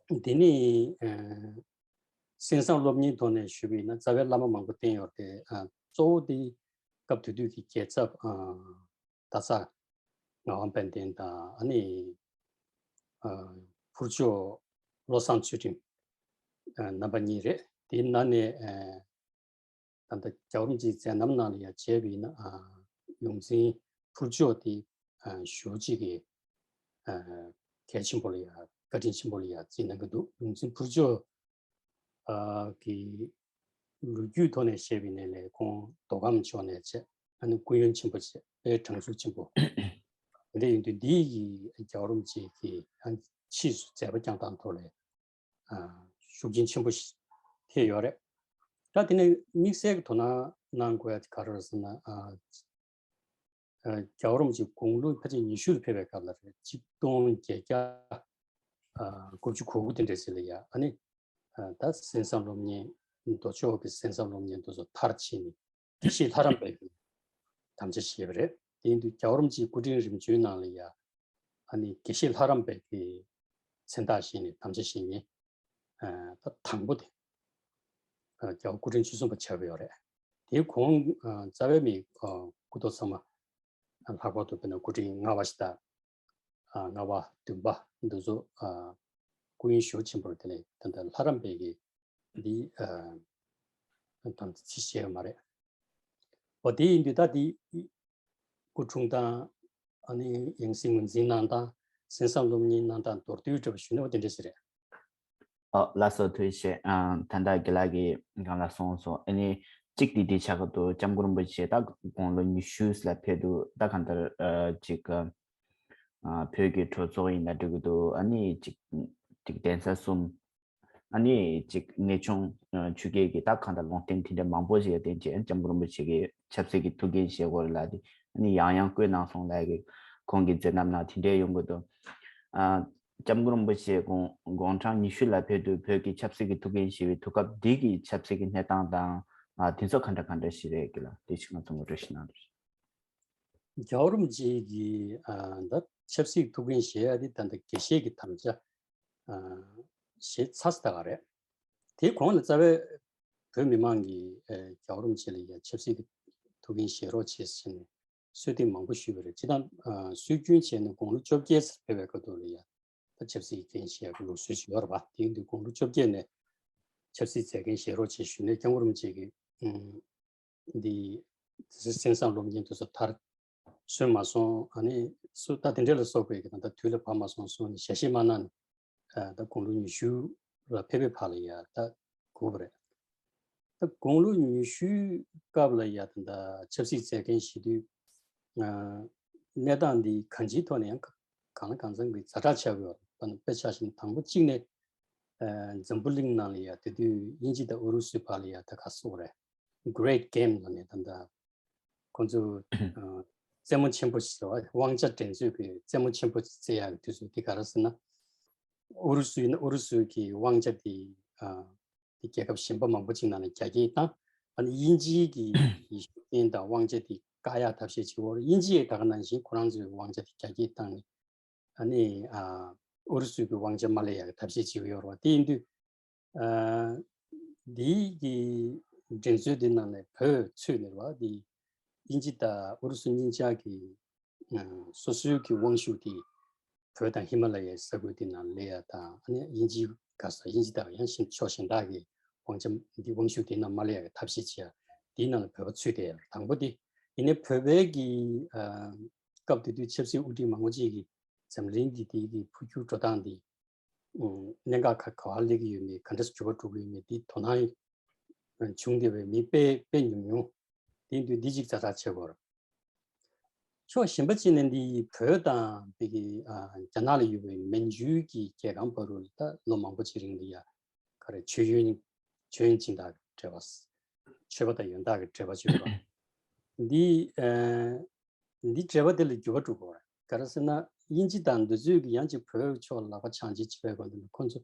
པ། དེ་ནས་ཨ་གསན་བསམ་སློབ་གཉེར་ཐོག་ནས་ཞུས་པ་ཡིན་ན་རྩ་བའི་བླ་མ་མང་པོ་བསྟེན་ཡོད་རེད། ཨ་གཙོ་བོ་དེ་སྐབས་དེ་དུས་ཀྱི་རྒྱལ་ཚབ་ཨ་སྟག་ཚང་ངག་དབང་དཔལ་ལྡན་དང་། ཨ་ནི་ཨ་ཕུར་ལྕོག་བློ་བཟང་ཚུལ་ཁྲིམས་ཨ་རྣམ་པ་གཉིས་རེད། དེའི་ནང་ནས་ཨ་ད་ལྟ་རྒྱལ་བ་རིན་པོ་ཆེའི་མཛད་རྣམ་ནང་ལ་ཡང་བྱས་པ་ཡིན་ན། ཨ་ཡོངས་འཛིན་ ཕུར་ལྕོག་དེ་ཞུ་གཅིག་གི་གལ་ཆེན་པོ་ལ་ཡ་བཀའ་དྲིན་ཆེན་པོ་ལ་ཡ་བརྩིས་གནང་གི་འདུག་ཡོངས་འཛིན་ཕུར་ལྕོག་གི་ལོ་རྒྱུས་ཐོག་ནས་བཤད་པ་ཡིན་ན་ཁོང་མདོ་ཁམས་ཕྱོགས་ནས་བྱས། ཨ་ནི་སྐུ་ཡོན་ཆེན་པོ་བྱས། དཔེ་དྲང་ཚུགས་ཆེན་པོ། དེ་འདྲ་ཡིན་དུས་འདི་ཡི་རྒྱལ་བ་རིན་པོ་ཆེ་གི་ཕྱིས་སུ་མཛད་པ་བསྐྱངས་སྟངས་ཐོག་ལ་ཤུགས་རྐྱེན་ཆེན་པོ་ཞིག་ཐེབས་ཡོད་རེད། ད་དེ་ནས་དམིགས་བསལ་གྱི་དོ་སྣང་གནང་དགོས་ཡ་དེ་ག་རེ་རེད་ཟེར་ན། རྒྱལ་བ་རིན་པོ་ཆེ་དགུང་ལོ་ཕལ་ཆེར་ཉི་ཤུ་ལ་ཕེབས་པའི་སྐབས་ལ་རེད། ཆིག་སྟོང་བརྒྱད་བརྒྱ་དགུ་བཅུ་གོ་དགུ་དེ་འདྲ་ཟེར་ལ་ཡ། ཨ་ནི་ད་གསན་བསམ་སློབ་གཉེར། མདོ་ཕྱོགས་ཀྱི་གསན་བསམ་སློབ་གཉེར་དེ་ཚོ་མཐར་ཕྱིན་ནས་དགེ་བཤེས་ལྷ་རམས་པའི་གི་དམ་བཅའ་བཞེས་པ་རེད། དེ་ཡིན་དུས་རྒྱལ་བ་རིན་པོ་ཆེའི་སྐུ་ཕྲེང་རིམ་བྱོན་ནང་ལ་ཡ་ཨ་ནི་དགེ་བཤེས་ལྷ་རམས་པའི་གི་མཚན་རྟགས་བཞེས་ནས་དམ་བཅའ་བཞེས་མཁན་ད་དང་པོ་དེ་རྒྱལ་བ་སྐུ་ཕྲེང་བཅུ་གསུམ་པ་ཆགས་ཀྱི་ཡོད་རེད། དེའི་གོང་རྩ་བའི་མི་སྐུ་ཐོག་ཚང་མ་ལྷག་པར་དུ་དཔེར་ན་སྐུ་ཕྲེང་ལྔ་པ་ཞིག་དང་། ལྔ་པ་བདུན་པ་འདི་ཚོ་སྐུ་ཡོན་ཞུ་ཆེན་པོར། དེ་ནས་ད་ལྟ་ལྷ་རམས་པའི་གི་འདི་དམ་ཚིག་བྱས་ཡོད་མ་རེད། འོ་དེ་ཡིན་དུས་ད་འདི་སྐུ་འཁྲུངས་སྟངས། ཨ་ནི་ཡང་སྲིད་ངོས་འཛིན་གནང་སྟངས། གསན་བསམ་སློབ་གཉེར་གནང་སྟངས། མདོར་བསྡུས་འདྲ་པོ་ཞུས་ན་འོ་དེ་འདྲ་ཞིག་རེད། ཨོ་ལགས་སོ། ཐུགས་རྗེ་ཆེ། ཨ་ད་ལྟ་དགེ་ལགས་ཀྱིས་གང་ལ་གསུངས་སོང་། ཨ་ནི་གཅིག་དེ་དེ་ཆགས་ཀྱི་འདུག་ལྕམ་སྐུ་རིན་པོ་ཆེ་ད་དགུང་ལོ་ཉི་ཤུ་ལ་ཕེབས་འདུག་ད་གང་ལྟར་ཨ་ཅིག་ཨ་བོད་ཀྱི་གྲོས་ཚོགས་ཡིན་ན་འགྲིག་གི་འདུག་ཨ་ནི་ཅིག་ཅིག་གདན་ས་གསུམ། ཨ་ནི་ཅིག་གནས་ཆུང་ཨ་ཆོས་བརྒྱད་ཀྱི་ད་གང་ལྟར་ལུང་བསྟན་དེ་འདྲ་མང་པོ་ཞིག་ཡོད་དེ་བྱས། ལྕམ་སྐུ་རིན་པོ་ཆེ་གིས་ཆབ་སྲིད་ཀྱི་ཐུགས་འགན་བཞེས་དགོས་རེད་ལབ་དེ་ཨ་ནི་ཡང་ཡང་བསྐོས་གནང་སོང་ལབ་ཀྱི་ཁོང་གི་མཛད་རྣམ་ནང་དེ་འདྲ་ཡོང་གི་འདུག་ཨ་ལྕམ་སྐུ་རིན་པོ་ཆེ་དགུང་དགུང་གྲངས་ཉི་ཤུ་ལ་ཕེབས་དུས་བོད་ཀྱི་ཆབ་སྲིད་ཀྱི་ཐུགས་འགན་བཞེས་པའི་དུས་སྐབས་འདི་གི་ཆབ་སྲིད་ཀྱི་གནས་སྟངས་དང་ཨ་དེ་ཚོ་ག་འདྲ་ག་འདྲ་ཞིག་རེད་ཀྱི་ལ། དེ་ཞིག་ང་ཚོ་ངོ་སྤྲོད་ཞིག་གནང་རོགས་ཞུ། རྒྱལ་བ་རིན་པོ་ཆེ་གིས་ཨ་ད་ཆབ་སྲིད་ཐུགས་འགན་བཞེས་ཡ་དེ་ད་ལྟ་དགེ་བཤེས་ཀྱི་དམ་བཅའ་ཨ་བཞེས་ཚར་ཚར་ད་ག་རེད། དེའི་གོང་ལ་རྩ་བའི་བོད་མི་མང་གིས་ཨ་རྒྱལ་བ་རིན་པོ་ཆེ་ལ་ཡ་ཆབ་སྲིད་ཀྱི་ཐུགས་འགན་བཞེས་རོགས་བྱེད་ཟེར་ནས་གསོལ་འདེབས་མང་པོ་ཞུས་པ་རེད། སྤྱིར་བཏང་ཨ་སྲོལ་རྒྱུན་བྱས་ནས་དགུང་ལོ་བཅོ་བརྒྱད་ཙམ་ཕེབས་པའི་སྐབས་དུས་ལ་ཡ་ད་ཆབ་སྲིད་ཀྱི་འགན་བཞེས་ཡག་གི་ལུགས་སྲོལ་ཞིག་ཡོད་རེད་པ། དེ་ཡིན་དུས་དགུང་ལོ་བཅོ་བརྒྱད་ནས་ཆབ་སྲིད་མཛད་འགན་བཞེས་རོགས་བྱེད་ཞུས་ནས་སྐྱབས་མགོན་རིན་པོ་ཆེ་གིས་ཨ་འདི་གསན་བསམ་སློབ་གཉེར་དེ་ཚོ་མཐར་སོན་མ་སོང་། ཨ་ནི་སུ་ད་དེ་འདྲ་ལ་སོགས་པའི་གི་ད་ལྟ་དུས་ལ་བབ་མ་སོང་གསུངས་ནས་ཞལ་བཞེས་མ་གནང་ནས་ཨ་ད་དགུང་ལོ་ཉི་ཤུ་ལ་ཕེབས་པའི་བར་ལ་ཡ་ད་སྒུག་པ་རེད། ད་དགུང་ལོ་ཉི་ཤུའི་སྐབས་ལ་ཡ་ད་ད་ཆབ་སྲིད་མཛད་འགན་བཞེས་དུས་ཨ་གནས་སྟངས་འདི་གང་ཅིའི་ཐོག་ནས་ཡང་གང་ལ་གང་འཚམ་གྱི་ཛ་དྲག་ཆགས་ཀྱི་ཡོད་རེད། དཔེར་ན་དཔེ་ཆ་བཞག་ན་དང་པོ་གཅིག་ནས་ཨ་འཛམ་བུ་གླིང་ནང་ལ་ཡ་དེ་དུས་དབྱིན་ཇི་དང་ཨུ་རུ་སུའི་བར་ལ་ཡ་ད་ག་སོགས་རེད། Great Game ལ་ནས་ད་ད་ཁོང་ཚོ་ཨ་རྩེད་མོ་ཆེན་པོ་ཞིག་ལ་དབང་ཆ་འགྲན་རྩོད་ཀྱི་རྩེད་མོ་ཆེན་པོ་རྩེ་ཡག་གི་དུས་ཚོད་དེ་ག་རེ་ཟེར་ན། ཨུ་རུ་སུ་ཡིན་ན་ཨུ་རུ་སུ་གི་དབང་ཆ་དེ་ཨ་དེ་རྒྱལ་ཁབ་གཞན་པ་མང་པོ་ཅིག་ནང་ནས་རྒྱ་སྐྱེད་བཏང་། ཨ་ནི་དབྱིན་ཇིའི་གི་ཤུགས་རྐྱེན་དང་དབང་ཆ་དེ་བཀག་ཡག་ཐབས་ཤེས་བྱེད་འོར། དབྱིན་ཇི་ཡིས་ད་ག་ནང་བཞིན་ཁོ་རང་ཚོའི་དབང་ཆ་དེ་རྒྱ་སྐྱེད་བཏང་ནས་ཨ་ནི་ཨ་ཨུ་རུ་སུའི་གི་དབང་ཆ་མ་སླེབས་ཡག་གི་ཐབས་ཤེས་བྱེད་ཀྱི་ཡོད་རེད་བ། དེ་ཡིན་དུས་ཨ་འདིའི་གི་འགྲན་རྩོད་འདི་ནང་ནས་བོད་ཚུད་ནས་རེད་བ། དེ་དབྱིན་ཇི་དང་ཨུ་རུ་སུ་གཉིས་ཆ་གི་ཨ་སོ་སོའི་གི་དབང་ཤུགས་དེ་བོད་དང་ཧི་མ་ལ་ཡའི་ས་ཁུལ་དེ་ནང་སླེབས་ཡ་དང་། ཨ་ནི་དབྱིན་ཇི་ག་ས་དབྱིན་ཇི་དང་ཡང་གཞན་ཕྱོགས་གཞན་དག་གི་དབང་ཆ་འདི་དབང་ཤུགས་དེ་ནང་མ་སླེབས་ཡ་གི་ཐབས་ཤེས་བྱེད་ཡ་དེའི་ནང་ལ་བོད་པ་ཚུད་བསྡད་ཡ་དང་པོ་དེ། ཡིན་ནའི་བོད་པའི་གི་ཨ་སྐབས་དེ་དུས་ཆབ་སྲིད་དབུ་ཁྲིད་མང་པོ་ཅིག་གིས་འཛམ་གླིང་གི་དེའི་གི་འཕོ་འགྱུར་འགྲོ་སྟངས་དེ་ཨུམ་གནད་འགག་ག་ག་བར་སླེབས་ཀྱི་ཡོད་མེད། ག་འདྲ་འགྱུར་བ་འགྲོ་གི་ཡོད་མེད་འདི་དོ་སྣང་བྱུང་བསྡད་པའི་མི་དཔེ་དཔེ་ཉུང་ཉུང་། དེ་ཡིན་དུས་འདི་གཅིག་ཛ་དྲག་ཆེ་བོར། ཕྱོགས་གཞན་པ་གཅིག་ནས་འདི་བོད་དང་བོད་ཀྱི་ཨ་རྒྱ་ནག་ལ་ཡོད་པའི་མན་ཇུའི་གི་རྒྱལ་ཁང་བར་དུ་ད་ལོ་མང་པོ་ཅིག་རིང་ལ་ཡ་ག་རེ་མཆོད་ཡོན་མཆོད་ཡོན་སྦྱིན་བདག་གི་འབྲེལ་བ། མཆོད་པ་དང་ཡོན་བདག་གི་འབྲེལ་བ་བྱེད་པ། འདི་ཨ་འདི་འབྲེལ་བ་དེ་ལ་འགྱུར་བ་འགྲོ་དགོས་རེད། ག་རེ་ཟེར་ན་དབྱིན་ཇི་དང་འདི་ཚོས་ཀྱི་ཡང་ཅིག་བོད་ཕྱོགས་ལ་ལག་པ་འཆང་བྱེད་བྱེད་པའི་སྒོ་ནས་ཁོང་ཚོ་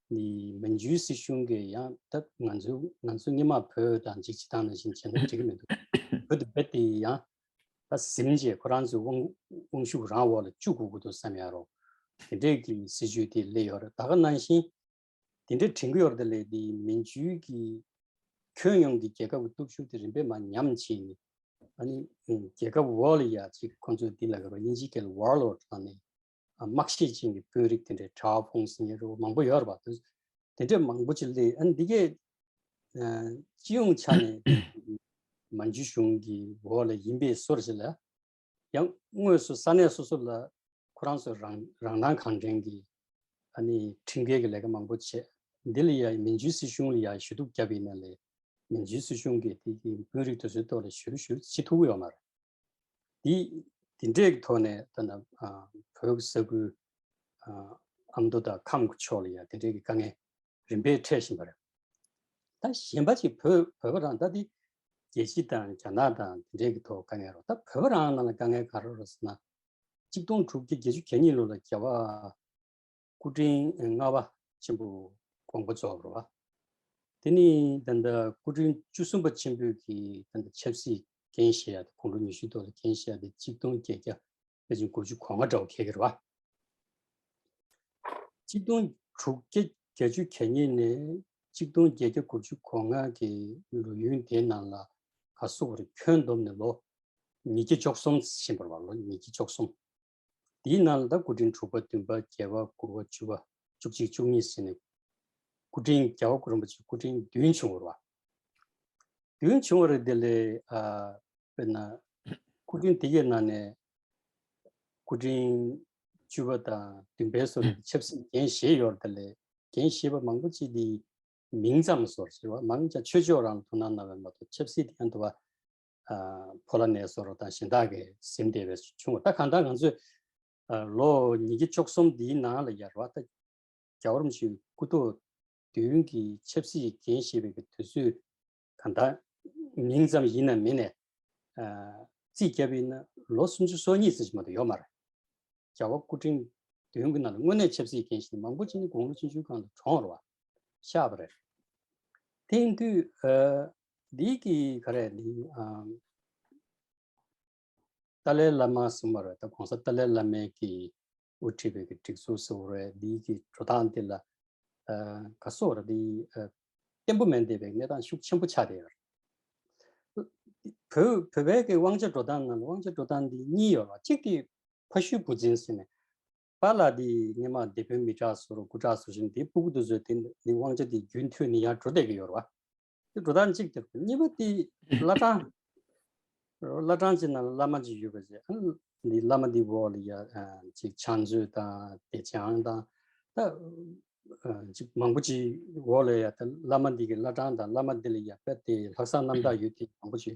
འདི་མན་ཇུའི་སྲིད་གཞུང་གིས་ཡང་ད་ང་ཚོ་ང་ཚོ་སྔོན་མ་བོད་དང་ཅིག་སྤྱི་བཏང་ནང་བཞིན་བྱས་ན་འགྲིག་གི་མི་འདུག་བོད་དུ་བེད་དེ་ཡང་ད་ཟིན་རྗེས་ཁོ་རང་ཚོའི་དབང་དབང་ཤུགས་རང་འོག་ལ་བཅུག་དགོས་ཀྱི་འདུག་བསམ་ཡ་རོ། དེ་འདྲས་ཀྱི་སྲིད་ཇུས་དེ་སླེབས་ཡོད་རེད། ད་ག་ནང་བཞིན་དེ་འདྲས་དྲན་གྱི་ཡོད་རེད། ད་ལས་དེ་མན་ཇུའི་གི་ཁྱོན་ཡོངས་ཀྱི་རྒྱལ་ཁབ་ཀྱི་སྟོབས་ཤུགས་དེ་རིམ་པས་མར་ཉམས་ཕྱིན་ནས། ཨ་ནི་རྒྱལ་ཁབ་འོག་ལ་ཡ་ཅིག་ཁོང་ཚོས་འདི་ལ་ག་རེ་དབྱིན་ཇིའི་སྐད་ལ་ཝར་ལོཌ་ལབ་ནས་དམག་ཤེད་ཅན་གྱི་དཔོན་རིགས་དེ་འདྲའི་དྲག་ཕོངས་ཟེར་མཁན་རོ་མང་པོ་ཡོད་རེད་པ། དེ་འདྲའི་མང་པོ་ཅིག་སླེབས། ཨ་ནི་འདི་གས་སྤྱི་ཡོངས་ཆ་ནས་མན་ཇུ་གཞུང་གི་འོག་ལ་ཡིན་པའི་སོར་ཞིག་ལ་ ཡང་དངོས་སུ་ས་གནས་སོ་སོ་ལ་ཁོ་རང་ཚོ་རང་རང་སྣང་གང་དྲན་གྱི་ཨ་ནི་ཁྲིམས་འགལ་གྱི་ལས་ཀ་མང་པོ་བྱས། འདི་ལ་ཡང་མན་ཇུའི་སྲིད་གཞུང་ལ་ཡང་ཞུ་གཏུག་བརྒྱབ་པ་ཡིན་ན་ལས། མན་ཇུའི་སྲིད་གཞུང་གིས་དེ་གི་དཔོན་རིགས་དེ་ཚོའི་ཐོག་ལ་ཞུ་རུ་ཞུ་རུ་བྱེད་ཐུབ་ཀྱི་ཡོད་མ་རེད། དེ་དེ་འདྲས་ཀྱི་ཐོག་ནས་ད་ལྟ་ཨ་བོད་ཀྱི་ས་ཁུལ་ཨ་ཨ་མདོ་དང་ཁམས་ཀྱི་ཕྱོགས་ལ་ཡང་དེ་འདྲས་ཀྱི་དཀའ་ངལ་རིམ་པས་འཕྲད་བཞིན་པ་རེད། ད་གཞན་པ་ཅིག་བོད་བོད་པ་རང་ད་དེ་རྒྱལ་སྤྱི་དང་རྒྱ་ནག་དང་དེ་འདྲས་ཀྱི་ཐོག་དཀའ་ངལ་རོ། ད་བོད་པ་རང་ནང་ལ་དཀའ་ངལ་ག་རེ་རེད་ཟེར་ན། གཅིག་སྟོང་དྲུག་བརྒྱ་བརྒྱད་ཅུ་གྱ་གཉིས་ལོ་ལ་རྒྱལ་བ་སྐུ་ཕྲེང་ལྔ་པ་ཆེན་པོ་དགོངས་པ་རྫོགས་པ་རེད་བ། དེ་ནི་ད་ལྟ་སྐུ་ཕྲེང་བཅུ་གསུམ་པ་ཆེན་པོས་ཀྱི་ད་ལྟ་ཆབ་སྲིད་འགན་བཞེས་ཡ་དེ་དགུང་ལོ་ཉི་ཤུ་ཐོག་ལ་འགན་བཞེས་ཡ་དེ་གཅིག་སྟོང་བརྒྱད་བརྒྱ་ཕལ་ཆེར་དགུ་བཅུ་གོ་ལྔ་འདྲ་བོ་འཁེལ་གྱི་རེད་བ། གཅིག་སྟོང་དྲུག་བརྒྱ་བརྒྱད་ཅུ་གྱ་གཉིས་ནས་གཅིག་སྟོང་བརྒྱད་བརྒྱ་དགུ་བཅུ་གོ་ལྔ་གི་ལོ་ཡུན་དེའི་ནང་ལ་ག་སོག་རེ་ཁྱོན་བསྡོམས་ནས་ལོ་ཉིས་བརྒྱ་བཅུ་གསུམ་ཕྱིན་པ་རེད་བ། ལོ་ཉིས་བརྒྱ་བཅུ་གསུམ། དེའི་ནང་ལ་ད་སྐུ་ཕྲེང་དྲུག་པ་བདུན་པ་བརྒྱད་པ་དགུ་པ་བཅུ་པ་བཅུ་གཅིག་བཅུ་གཉིས་ཟེར་ནས་སྐུ་ཕྲེང་རྒྱལ་བ་སྐུ་རིན་པོ་ཆེ་སྐུ་ཕྲེང་བདུན་བྱུང་བ་རེད་བ། བདུན་བྱུང་བ་རེད། དེ་ལས་ཨ་དཔེར་ན་སྐུ་ཕྲེང་དེ་གའི་ནང་ནས་སྐུ་ཕྲེང་བཅུ་པ་དང་བདུན་པའི་སོ་ཆབ་སྲིད་འགན་བཞེས་ཡོད་རེད། དེ་ལས་འགན་བཞེས་པ་མང་པོ་ཅིག་དེ་མིང་ཙམ་སོར་ཟེར་བ་མང་ཆ་ཆོས་ཕྱོགས་རང་ལ་ཐུགས་སྣང་གནང་བ་མ་གཏོགས་ཆབ་སྲིད་དེ་ཡང་དུ་བ་ཕོ་ལ་ནས་སོར་དང་གཞན་དག་གི་ཟིན་བསྡད་པའི་བྱུང་བ། ད་གང་ལྟར་ང་ཚོས་ལོ་ཉིས་བརྒྱ་བཅུ་གསུམ་འདིའི་ནང་ལ་ཡར་བ་ད་རྒྱལ་བ་རིན་པོ་ཆེའི་སྐུ་ཐོག་བདུན་གྱི་ཆབ་སྲིད་འགན་བཞེས་པའི་གི་དུས་ཚོད་གང་ལྟར་མིང་ཙམ་ཡིན་ན་མིན་ནས་རྩིས་བརྒྱབ་ཡིན་ན་ལོ་སུམ་ཅུ་སོ་གཉིས་ཙམ་ཞིག་མ་གཏོགས་ཡོད་མ་རེད། རྒྱལ་བ་སྐུ་ཕྲེང་བདུན་གྱི་ནང་ལ་དངོས་གནས་ཆབ་སྲིད་འགན་བཞེས་མང་པོ་ཅིག་ནི་དགུང་ལོ་ཆུང་ཆུང་སྒང་ལ་གྲོངས་རེད་བ། ཤག་པ་རེད། དེ་ཡིན་དུས་འདི་གི་ག་རེ་ནི་ཏཱ་ལའི་བླ་མ་ཟེར་བ་རེད། ད་༸གོང་ས་ཏཱ་ལའི་བླ་མས་ཀྱི་དབུ་ཁྲིད་པའི་གི་སྒྲིག་འཛུགས་ཟེར་བ་རེད། འདི་གི་འགྲོ་སྟངས་འདི་ལ་ག་སོག་རེད། འདི་བརྟན་པོ་མེད་བསྡད་པའི་གནས་སྟངས་ཤུགས་ཆེན་པོ་ཆགས་བསྡད་ཡོད་རེད། བོད་བོད་པའི་གི་དབང་ཆ་འགྲོ་སྟངས་ནང་ལ་དབང་ཆ་འགྲོ་སྟངས་འདི་གཉིས་ཡོད་རེད། གཅིག་དེ་ཕ་ཤུལ་བུ་འཛིན་ཟེར་ནས་པཱ་ལགས་འདི་སྔོན་མ་སྡེ་དཔོན་མི་དྲག་ཟེར་རོ་སྐུ་དྲག་ཟེར་བཞིན་འདི་སྤུ་གུ་དེ་ཚོས་དེ་འདི་དབང་ཆ་འདི་རྒྱུན་མཐུད་ནས་ཡར་འགྲོ་བསྡད་ཀྱི་ཡོད་རེད་བ། དེ་འགྲོ་སྟངས་གཅིག་དེ་རེད། གཉིས་པ་དེ་བླ་བྲང་བླ་བྲང་ཅིག་ནང་ལ་བླ་མ་ཅིག་ཡོད་པ་ཅིག་འདི་བླ་མ་འདི་འོག་ལ་ཡ་ཅིག་ཕྱག་མཛོད་དང་དེ་བྱང་དང་ད་ཅིག་མང་པོ་ཅིག་འོག་ལ་ཡ་ད་བླ་མ་འདི་གི་བླ་བྲང་དང་བླ་མ་འདི་ལ་ཡ་དཔེ་དེ་ལྷག་བསམ་རྣམ་དག་ཡོད་དེ་མང་པོ་ཅིག་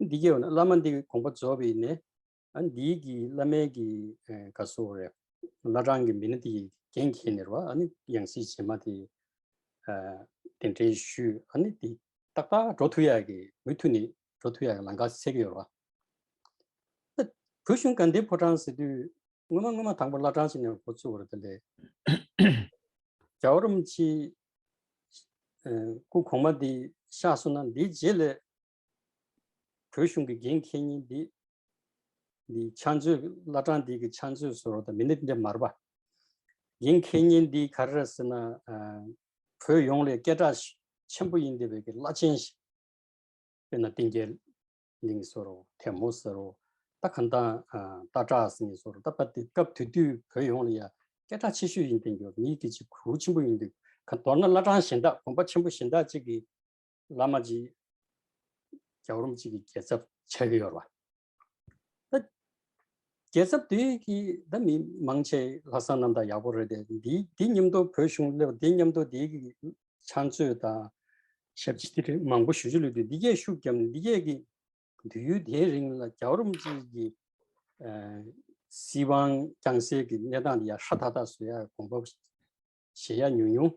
འདི་གའི་འོག་ན་བླ་མ་འདི་གི་དགོངས་པ་རྫོགས་པ་ཡིན་ནས། ཨ་ནི་འདིའི་གི་བླ་མའི་གི་ཨེ་ག་སོ་རེད། བླ་བྲང་གི་མི་སྣ་དེ་གི་འགན་འཁྱེར་ནས་རེད་བ། ཨ་ནི་ཡང་སྲིད་རྗེས་མ་དེ་ཨ་གདན་འདྲེན་ཞུས། ཨ་ནི་དེ་ཏག་ཏག་འགྲོ་ཐུབ་ཡག་གི་མུ་མཐུད་ནས་འགྲོ་ཐུབ་ཡག་གི་ལམ་ཁ་འཚོལ་གི་ཡོད་རེད་བ། ད་བོད་གཞུང་དགའ་ལྡན་ཕོ་བྲང་ཟེར་དུས་སྔོན་མ་སྔོན་མ་དང་པོ་བླ་བྲང་ཞིག་ནས་འགོ་བཙུགས་པ་རེད། དེ་ལས་རྒྱལ་བ་རིན་པོ་ཆེ་ཨེ་སྐུ་གོང་མ་དེ་གཤེགས་སོང་ན་འདིའི་རྗེས་ལ་བོད་གཞུང་གི་འགན་འཁྱེར་མཁན་འདི་འདི་ཕྱག་མཛོད་བླ་བྲང་འདི་གི་ཕྱག་མཛོད་ཟེར་བ་དང་མི་སྣ་འདི་འདྲ་མ་རེད་པ། འགན་འཁྱེར་མཁན་འདི་ག་རེ་རེད་ཟེར་ན་ཨ་བོད་ཡོངས་ལ་སྐད་གྲགས་ཆེན་པོ་ཡིན་བསྡད་པའི་གི་བླ་ཆེན་ཞིག་དཔེར་ན་བསྟན་རྒྱས་གླིང་ཟེར་རོ་ཐལ་མོ་ཟེར་རོ། ད་གང་ལྟར་ཨ་སྟག་བྲག་ཟེར་མཁན་ཟེར་རོ། ད་ད་དེ་སྐབས་དེ་དུས་བོད་ཡོངས་ལ་ཡ་སྐད་གྲགས་ཆེ་ཤོས་ཡིན་བསྡད་རྒྱུ་མིའི་གི་ཅིག་གུ་ཆེན་པོ་ཡིན་དུས་ག་མདོར་ན་བླ་བྲང་གཞན་དག་དགོན་པ་ཆེན་པོ་གཞན་དག་ཅིག་གི་བླ་མ་ཅིག་རྒྱལ་བ་རིན་པོ་ཆེ་གི་རྒྱལ་ཚབ་ཆགས་ཀྱི་ཡོད་རེད་བ། ད་རྒྱལ་ཚབ་དེ་གི་ད་མི་མང་ཆེ་ལྷག་བསམ་རྣམ་དག་ཡག་པོ་རེད་དེ། འདི་འདི་མཉམ་དུ་བོད་གཞུང་སླེབས་འདི་མཉམ་དུ་དེ་གི་ཕྱག་མཛོད་དང་ཞབས་ཕྱི་དེ་རིགས་མང་པོ་ཞུ་རྒྱུ་ལོས་དུས་འདི་གས་ཤུགས་བརྒྱབ་ནས་འདི་གས་ཀྱི་དུས་ཡུན་དེའི་རིང་ལ་རྒྱལ་བ་རིན་པོ་ཆེ་གི་ཨ་སྲིད་དབང་བསྐྱངས་སའི་གི་གནས་སྟངས་དེ་ཡར་ཧྲ་ཐག་ཐག་བཟོ་ཡ་དགོངས་པ་བཞེས་ཡ་ཉུང་ཉུང་།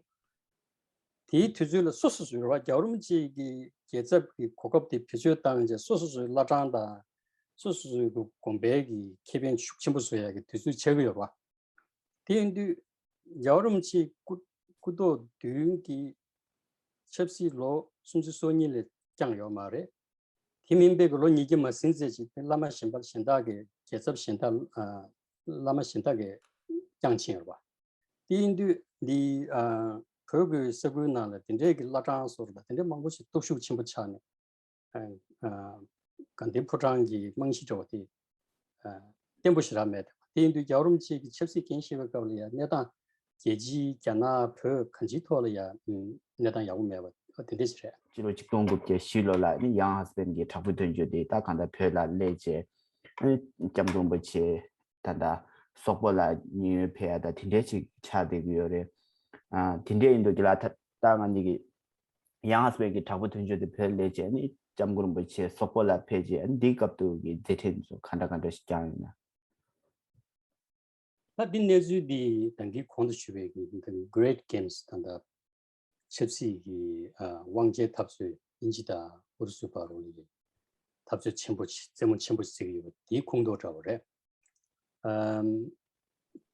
དེའི་དུས་ཚོད་ལ་སོ་སོ་སོའི་རེད་བ། རྒྱལ་བ་རིན་པོ་ཆེ་གི་རྒྱལ་ཚབ་ཀྱི་གོ་སྐབས་དེ་བེད་སྤྱོད་བཏང་རྗེས་སོ་སོ་སོའི་བླ་བྲང་དང་སོ་སོ་སོའི་གི་དགོན་པའི་གི་ཁེ་ཕན་ཤུགས་ཆེན་པོ་བཟོ་ཡ་གི་དུས་ཚོད་ཆགས་ཀྱི་ཡོད་རེད་བ། དེ་ཡིན་དུས་རྒྱལ་བ་རིན་པོ་ཆེ་སྐུ་སྐུ་ཐོག་བདུན་གྱི་ཆབ་སྲིད་ལོ་སུམ་ཅུ་སོ་གཉིས་ལས་བསྐྱངས་ཡོད་མ་རེད། དེ་མིན་པའི་གི་ལོ་ཉིས་བརྒྱ་མ་ཟིན་ཙམ་ཅིག་དེ་བླ་མ་གཞན་པ་གཞན་དག་གི་རྒྱལ་ཚབ་གཞན་དག་ཨ་བླ་མ་གཞན་དག་གིས་བསྐྱངས་ཕྱིན་ཡོད་རེད་བ། དེ་ཡིན་དུས་འདི་ཨ་བོད་ཀྱི་ས་ཁུལ་ནང་ལ་དེ་འདྲའི་གི་བླ་བྲང་སོགས་དང་དེ་འདྲའི་མང་པོ་ཞིག་སྟོབས་ཤུགས་ཆེན་པོ་ཆགས་ནས་ཨ་ཨ་དགའ་ལྡན་ཕོ་བྲང་གི་རྨང་གཞི་འདྲ་བོ་དེ་ཨ་བརྟན་པོ་ཞེ་དྲག་མེད། དེ་ཡིན་དུས་རྒྱལ་བ་རིན་པོ་ཆེ་གི་ཆབ་སྲིད་འགན་བཞེས་པའི་སྐབས་ལ་ཡང་གནས་སྟངས་རྒྱལ་སྤྱིའི་རྒྱ་ནག་བོད་གང་ཅིའི་ཐོག་ལ་ཡང་གནས་སྟངས་ཡག་པོ་མེད་པ་དེ་འདྲ་ཞིག་རེད། སྤྱི་ལོ་ཆིག་སྟོང་དགུ་བརྒྱ་བཞི་ལོ་ལ་ནི་ཡང་ཧ་སི་པན་གྱི་དྲག་པོའི་དོན་གཅོད་དེ་ད་གང་ལྟར་བོད་ལ་སླེབས་རྗེས་ ཨ་ནི་སྐྱབས་མགོན་རིན་པོ་ཆེ་ད་ལྟ་སོག་པོ་ལ་ཉེན་གཡོལ་ཕེབས་ཡ་ད་དེ་འདྲའི་ཅིག་ཆགས་བསྡད་ཀྱི་ཡོད་རེད། ཨ་དེ་འདྲའི་ཡིན་དུས་དེ་ལ་ད་ད་ང་གཉིས་ཀྱི་ཡང་ཧ་སི་པན་གྱི་དྲག་པོ་དོན་གཅོད་དེ་བོད་ལས་བྱས་ནས་སྐྱབས་མགོན་རིན་པོ་ཆེ་སོག་པོ་ལ་ཕེབས་རྗེས་ཨ་ནི་འདིའི་སྐབས་དུ་གི་མཛད་འཕྲིན་ཚོ་ག་འདྲ་ག་འདྲ་ཞིག་བསྐྱངས་ཡོད་ན། ད་འདི་གནས་ཚུལ་འདི་ད་གིན་གོང་དུ་ཞུས་པའི་གི་The Great Games ད་ལྟ་ཆབ་སྲིད་ཀྱི་ཨ་དབང་ཆའི་འཐབ་རྩོད་དབྱིན་ཇི་དང་ཨུ་རུ་སུའི་བར་རུ་ལ་འཐབ་རྩོད་ཆེན་པོ་ཆེ་རྩེད་མོ་ཆེན་པོ་ཞིག་བརྩི་གི་ཡོད་པ་དེའི་ཁོངས་གཏོགས་འདྲ་བོ་རེད། ཨམ།